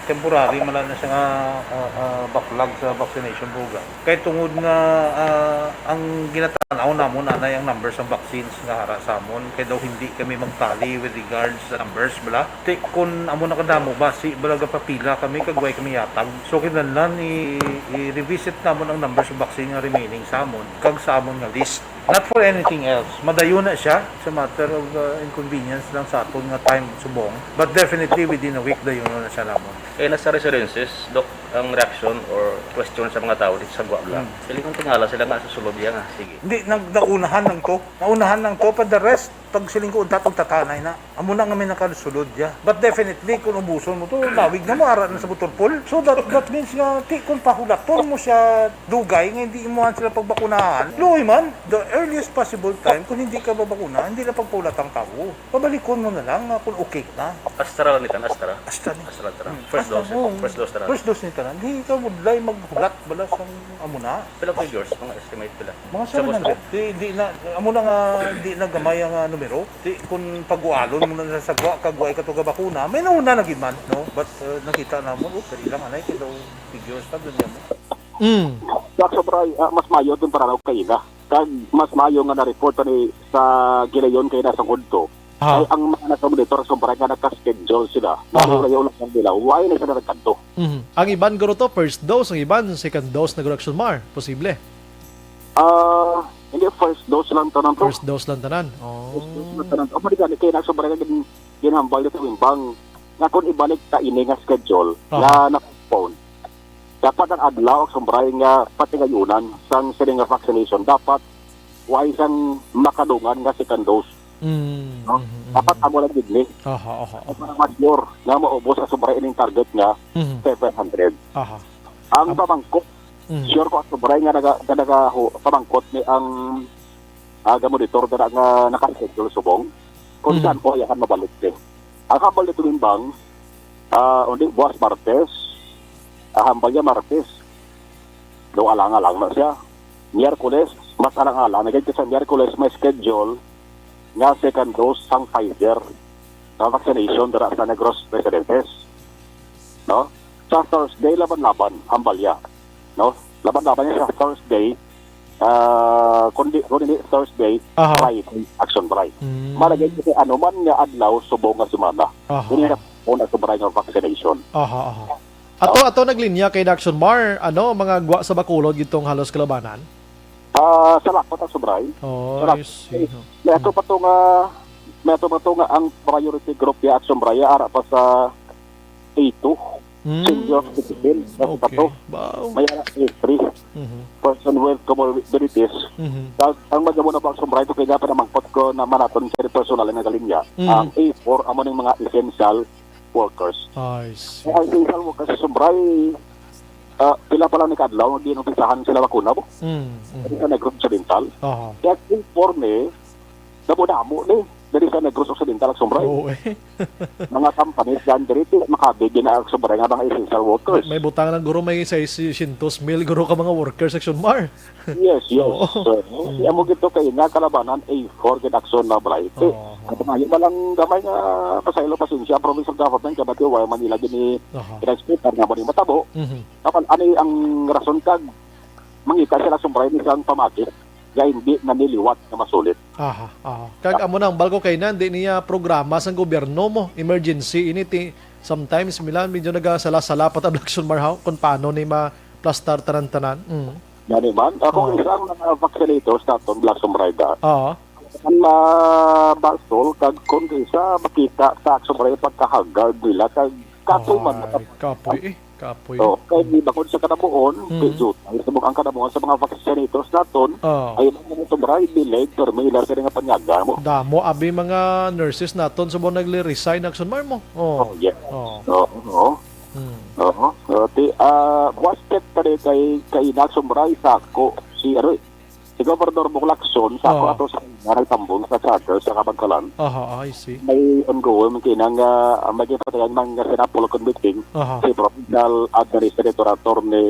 Temporary, mala na siya nga, ah, ah, backlog sa vaccination program. Kay tungod nga, ah, ang ginatanaw namon anay ang numbers sang vaccines nga hara sa amon, kay daw hindi kami magtali with regards sa numbers, bala. Ti, kun amo na kadamo, basi bala gapapila kami kag way kami yatag. So, kinahanglan i-, i-revisit namon ang numbers of vaccine nga remaining sa amon kag sa amon nga list. Not for anything else. Madayon na siya sa matter of, uh, inconvenience lang sa aton nga time subong. But definitely within a week, dayon na siya namon. Eh, nasa residences, Doc, ang reaction or question sa mga tao dito sa Guabla? Hmm. Siling kong tingala sila nga sa sulod yan, ah. Sige. Hindi, nag-, naunahan lang to. Naunahan lang to, but the rest, pag siling ko, untat, untatanay na. Amo na nga may nakasulod ya. But definitely, kung ubuson mo to, lawig na mo, ara na sa butol pool. So that, that means nga, ti, kung pahulaton mo siya dugay, nga hindi imuhan sila pagbakunahan, luoy man, the earliest possible time, kung hindi ka babakuna, hindi na pagpahulat ang tao. Pabalikon mo na lang nga kung okay na. Astra lang ni tanan, Astra? Astra ni. Astra, Astra. Hmm. First Astra, dose, oo. First dose, Astra. First dose ni tanan. Hindi ka budlay maghulat bala sang amo na. Pila ka years, mga estimate pila? Mga Sa seven hundred. Boston? Di, di na, amo na nga, di na gamay ang, ah, numero. Di, kung pag-ualon mo na sa sagwa, kag way ka to gabakuna, may nauna na gid man, no? But, uh, nakita namon, oh, dali lang, anay, kay daw figures na, dun yan mo. Mm. Sa sobra, ah, mas mayo dun para raw kaila. Kag mas maayo nga na-report pa ni sa gilayon kay nasa udto. Aha. Ay ang mga nasa monitor sa barangay nga naka-schedule sila. Aha. Nalayo-layo lang ang nila. Why na sila nagkadto? Mhm. Ang iban guro to, first dose, ang iban, second dose na guro, Action Mar. Posible. Ah, hindi, first dose lang tanan to. First dose lang tanan. Oh. First dose lang tanan to. Ang mga kay nasa barangay gin-, ginhambal dito imbang nga kung ibalik ta ini nga schedule Aha. na na-postpone. Dapat ang adlaw, Action Bri, nga patigayunan sang sini nga vaccination, dapat way sang makadungan nga second dose. Mm, No? mm, mm, Dapat mm. amo lang gid ni. Aha, aha, aha. Para mas sure nga maubos, Action Bri, ining target nga Mhm. seven hundred. Aha. Ang Am- pamangkot, Mhm. sure ko, Action Bri, nga naga-, nga naga-, hu-, pamangkot ni ang, ah, gamonitor dira nga naka-schedule subong. Kung Mhm. saan po yakan mabalik din. Ang hambal ni Tumimbang, ah, undi buwas Martes, ah, hambal niya Martes. Do alang-alang na siya. Miyerkules, mas alang-alang na gid sa Miyerkules may schedule nga second dose sang Pfizer nga vaccination dira sa Negros Residentes. No? Sa Thursday, laban-laban, hambal niya. No? Laban-laban niya sa Thursday, ah, kundi, kundi Thursday, Aha. Friday, Action Bri. Mm. Malagay kasi anuman nga adlaw, subong nga semana. Aha. Hindi na po na Action Bri nga vaccination. Aha, aha. Ato, ato naglinya kay Action Mar, ano, mga gwa sa Bacolod gitong halos kalabanan? Ah, sa Lapot, Action Bri. Oh, Sa I Lapot. see. May ato Hmm. pa to nga, may ato pa to nga ang priority group ya, Action Bri, ara pa sa A two. Hmm. Senior citizen, sa Okay. pa to. Wow. May ara A three. Mhm. Person with comorbidities. Mhm. Kag ang madamo na ba, Action Bri, to kaya pa namangkot ko na manaton sa personal nga kalinya. Mhm. Ang A four, amo ning mga essential workers. I see. Ang essential workers, Action Bri, ah, pila pa lang ni kadlaw, nga ginumpisahan sila bakuna po. Mm, mm. Sa Negros Occidental. Aha. Kaya informe, damo-damo ni, diri sa Negros Occidental, Action Bri. Oo, eh. Mga companies dyan, diri, ti, makabig na, Action Bri, nga mga essential workers. May, may butang na, guro, may seiscientos mil, guro, ka mga workers, Action Mar. Yes, yes. Oo. So, Mm. kaya mo gito kay nga kalabanan, A four gid, Action Bri. Eh, Oo. ang pamayo na lang gamay nga pasaylo, pasensya ang provincial government, kaya bati, wala man nila gini Aha. in-expect nga mo ni matabo. Mhm. Apan, ani ang rason kag mangita sila, Action Bri, ni sang pamati nga hindi na niliwat nga masulit. Aha, aha. Kag amo nang balko kay na, hindi niya programa sang gobyerno mo, emergency ini ti, sometimes, Milan, medyo nagasala-sala pa ta, Action Mar, ha, kung paano ni ma-, plastar tanan-tanan. Mm. Gani man, ako Oo. isa ang mga vaccinators naton, Black Sombrada. Oo. Ang, ah, basol, kag kung isa makita sa Action Bri pagkahagard nila, kag kapoy man Ay, naka- kapoy eh. Kapoy. Oh, kay di bakod sa kanabuon, Mm. kay jutay sa mga, ang kanabuon sa mga vaccinators naton, Oo. ay ang mga sobra, delayed, pero may ila sila nga panyaga mo. Damo, abi mga nurses naton, subong nagli-resign, Action Mar mo. Oh. Oh, yeah. Oh. Oo, oo. Hmm. Oo. Uh, ti, ah, buwas check pa rin kay, kay Inaction Bray sa ako, si, ano, eh, si Governor Bong Lacson, sa ako Oo. ato sa nga nagtambong sa charter sa Kabangkalan. Aha, I see. May ongoing kinang, ah, may ginapatayan man nga sinapol kon meeting Aha. si Provincial Administrator Attorney,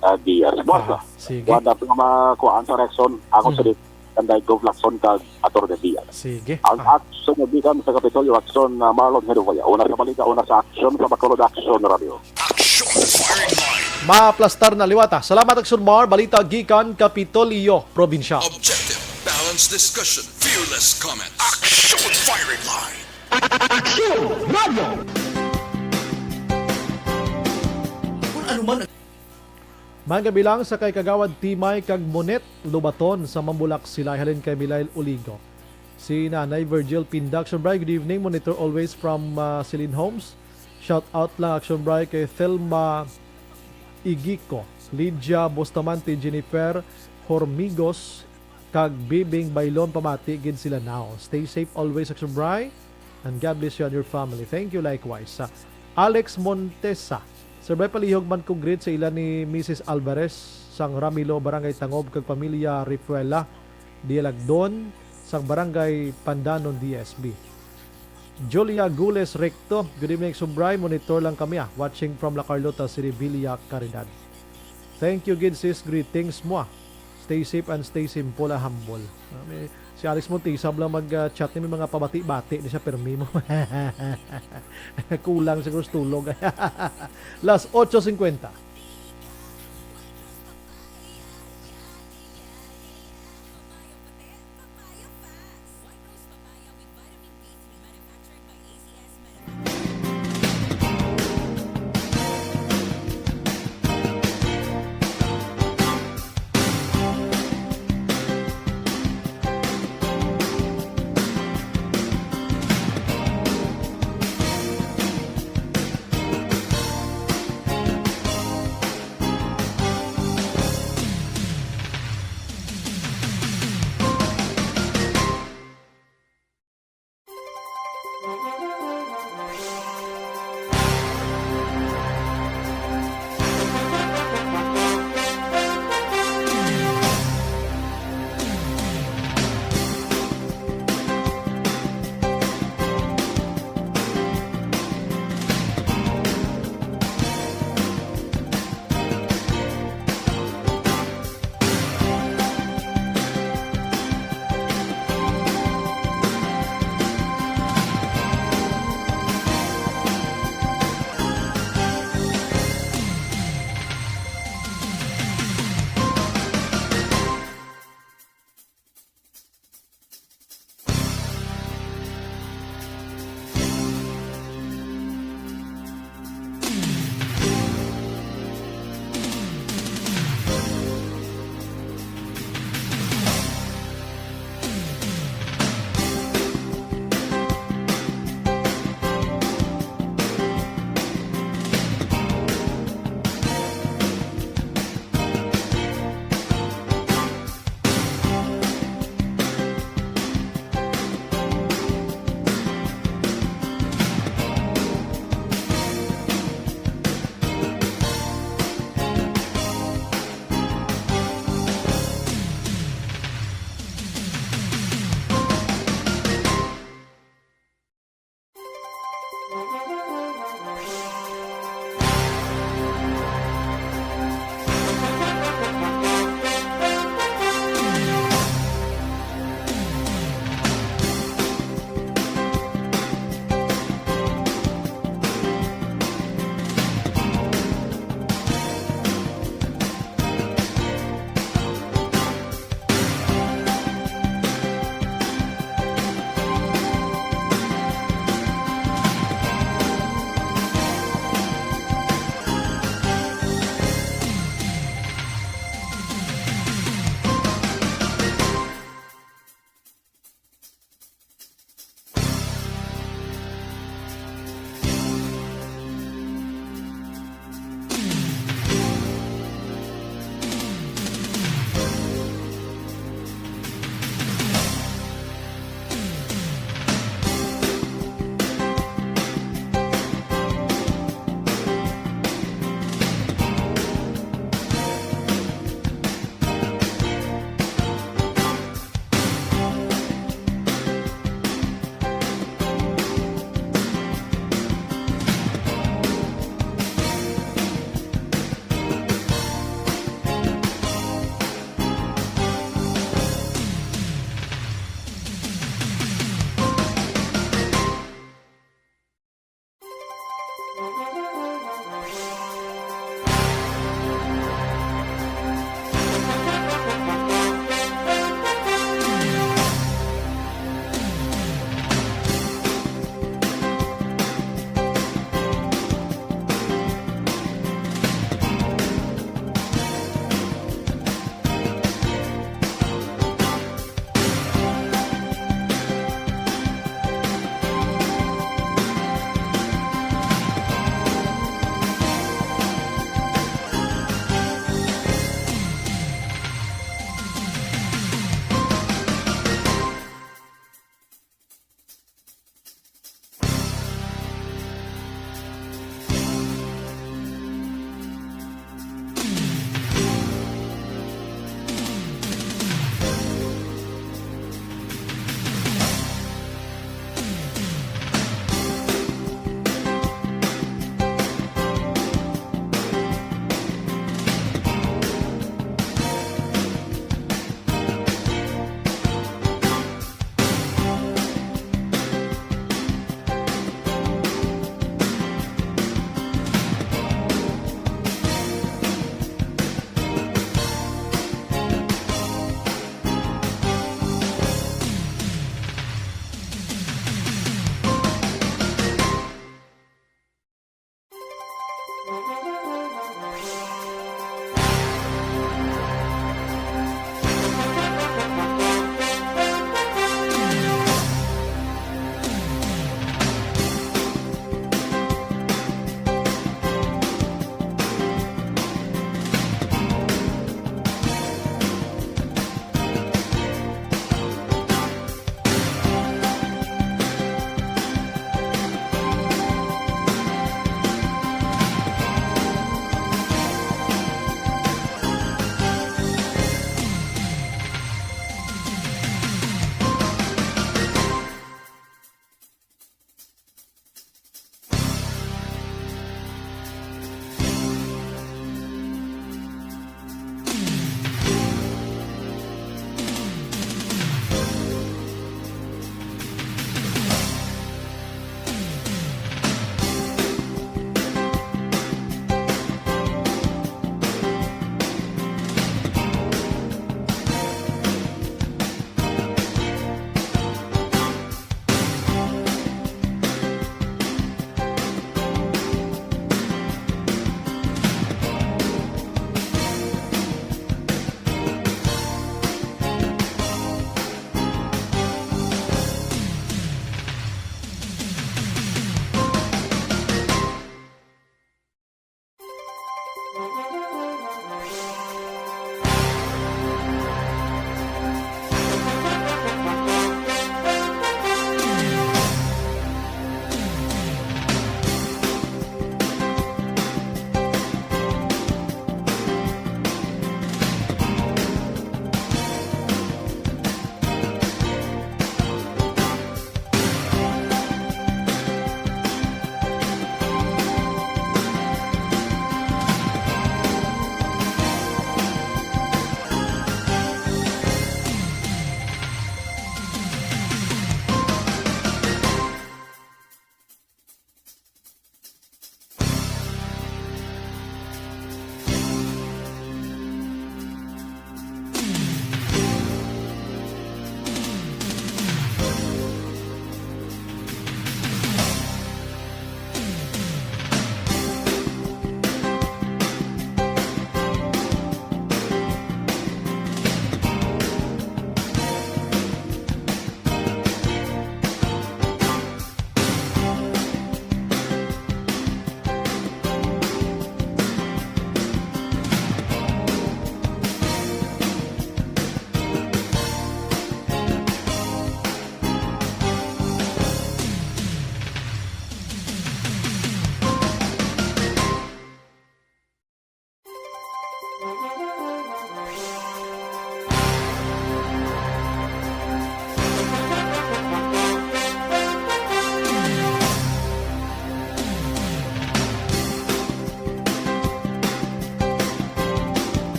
ah, Diaz. Buwas Aha, lang. sige. Wala pa nga makuhaan sa reaksyon. Ako sa Mhm. di, kanday Gov Lacson kag Attorney Diaz. Sige. Ang Ah. action nga gikan sa Kapitolyo, action na Marlon Herboya. Una sa balita, una sa action sa Bacolod Action Radio. Action Firing Line. Maplastar na liwata. Salamat, Action Mar. Balita gikan Kapitolyo, Probinsya. Objective, balanced discussion, fearless comments. Action Firing Line. Action Radio. Kung ano man ang Mga bilang sa kay Kagawad Timay kag Monet Lubaton sa Mambulak, sila halin kay Milail Uligo. Si Nanay Virgil Pinda, Action Bray, good evening. Monitor always from, ah, Celine Homes. Shout out lang, Action Bray, kay Thelma Igico, Lydia Bustamante, Jennifer Hormigos, kag Bibing Bailon. Pamati gid sila now. Stay safe always, Action Bray, and God bless you and your family. Thank you likewise. Sa Alex Montesa, Sir Bray, palihog man ko greet sa ila ni Missus Alvarez sang Ramilo, Barangay Tangob, kag pamilya Rifuela Dialagdon sang Barangay Pandanon, D S B. Julia Gules Recto, good evening, Action Bray. Monitor lang kami, ah. Watching from La Carlota City, Villa Caridad. Thank you gid, sis. Greetings mo, ah. Stay safe and stay simple and humble. Ah, may, si Alex Montisab lang mag, ah, chat ni, may mga pabati-bati ni siya, permi mo. Kulang siguro sa tulog. Las ocho cincuenta.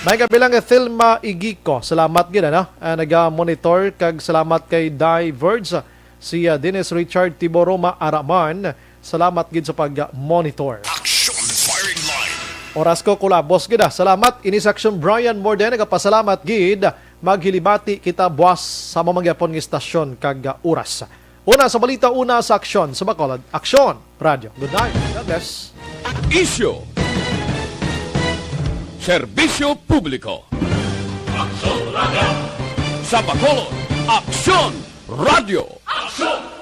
May kabilang kay Thelma Igico. Salamat gid, ano? Ah, naga-monitor kag salamat kay Diverge. Si, ah, Dennis Richard Tiboroma Araman. Salamat gid sa pag-monitor. Action firing line. Oras ko, kulabos gid, ah. Salamat. Ini sa Action Brian Morden. Nagapasalamat gid. Maghilibati kita buwas sa mamangyapon nga istasyon kag, ah, oras. Una sa balita, una sa aksyon sa Bacolod. Aksyon! Radyo. Good night. God bless. Isyu. Serbisyo publiko. Aksyon Radyo. Sa Bacolod, Aksyon Radyo. Aksyon!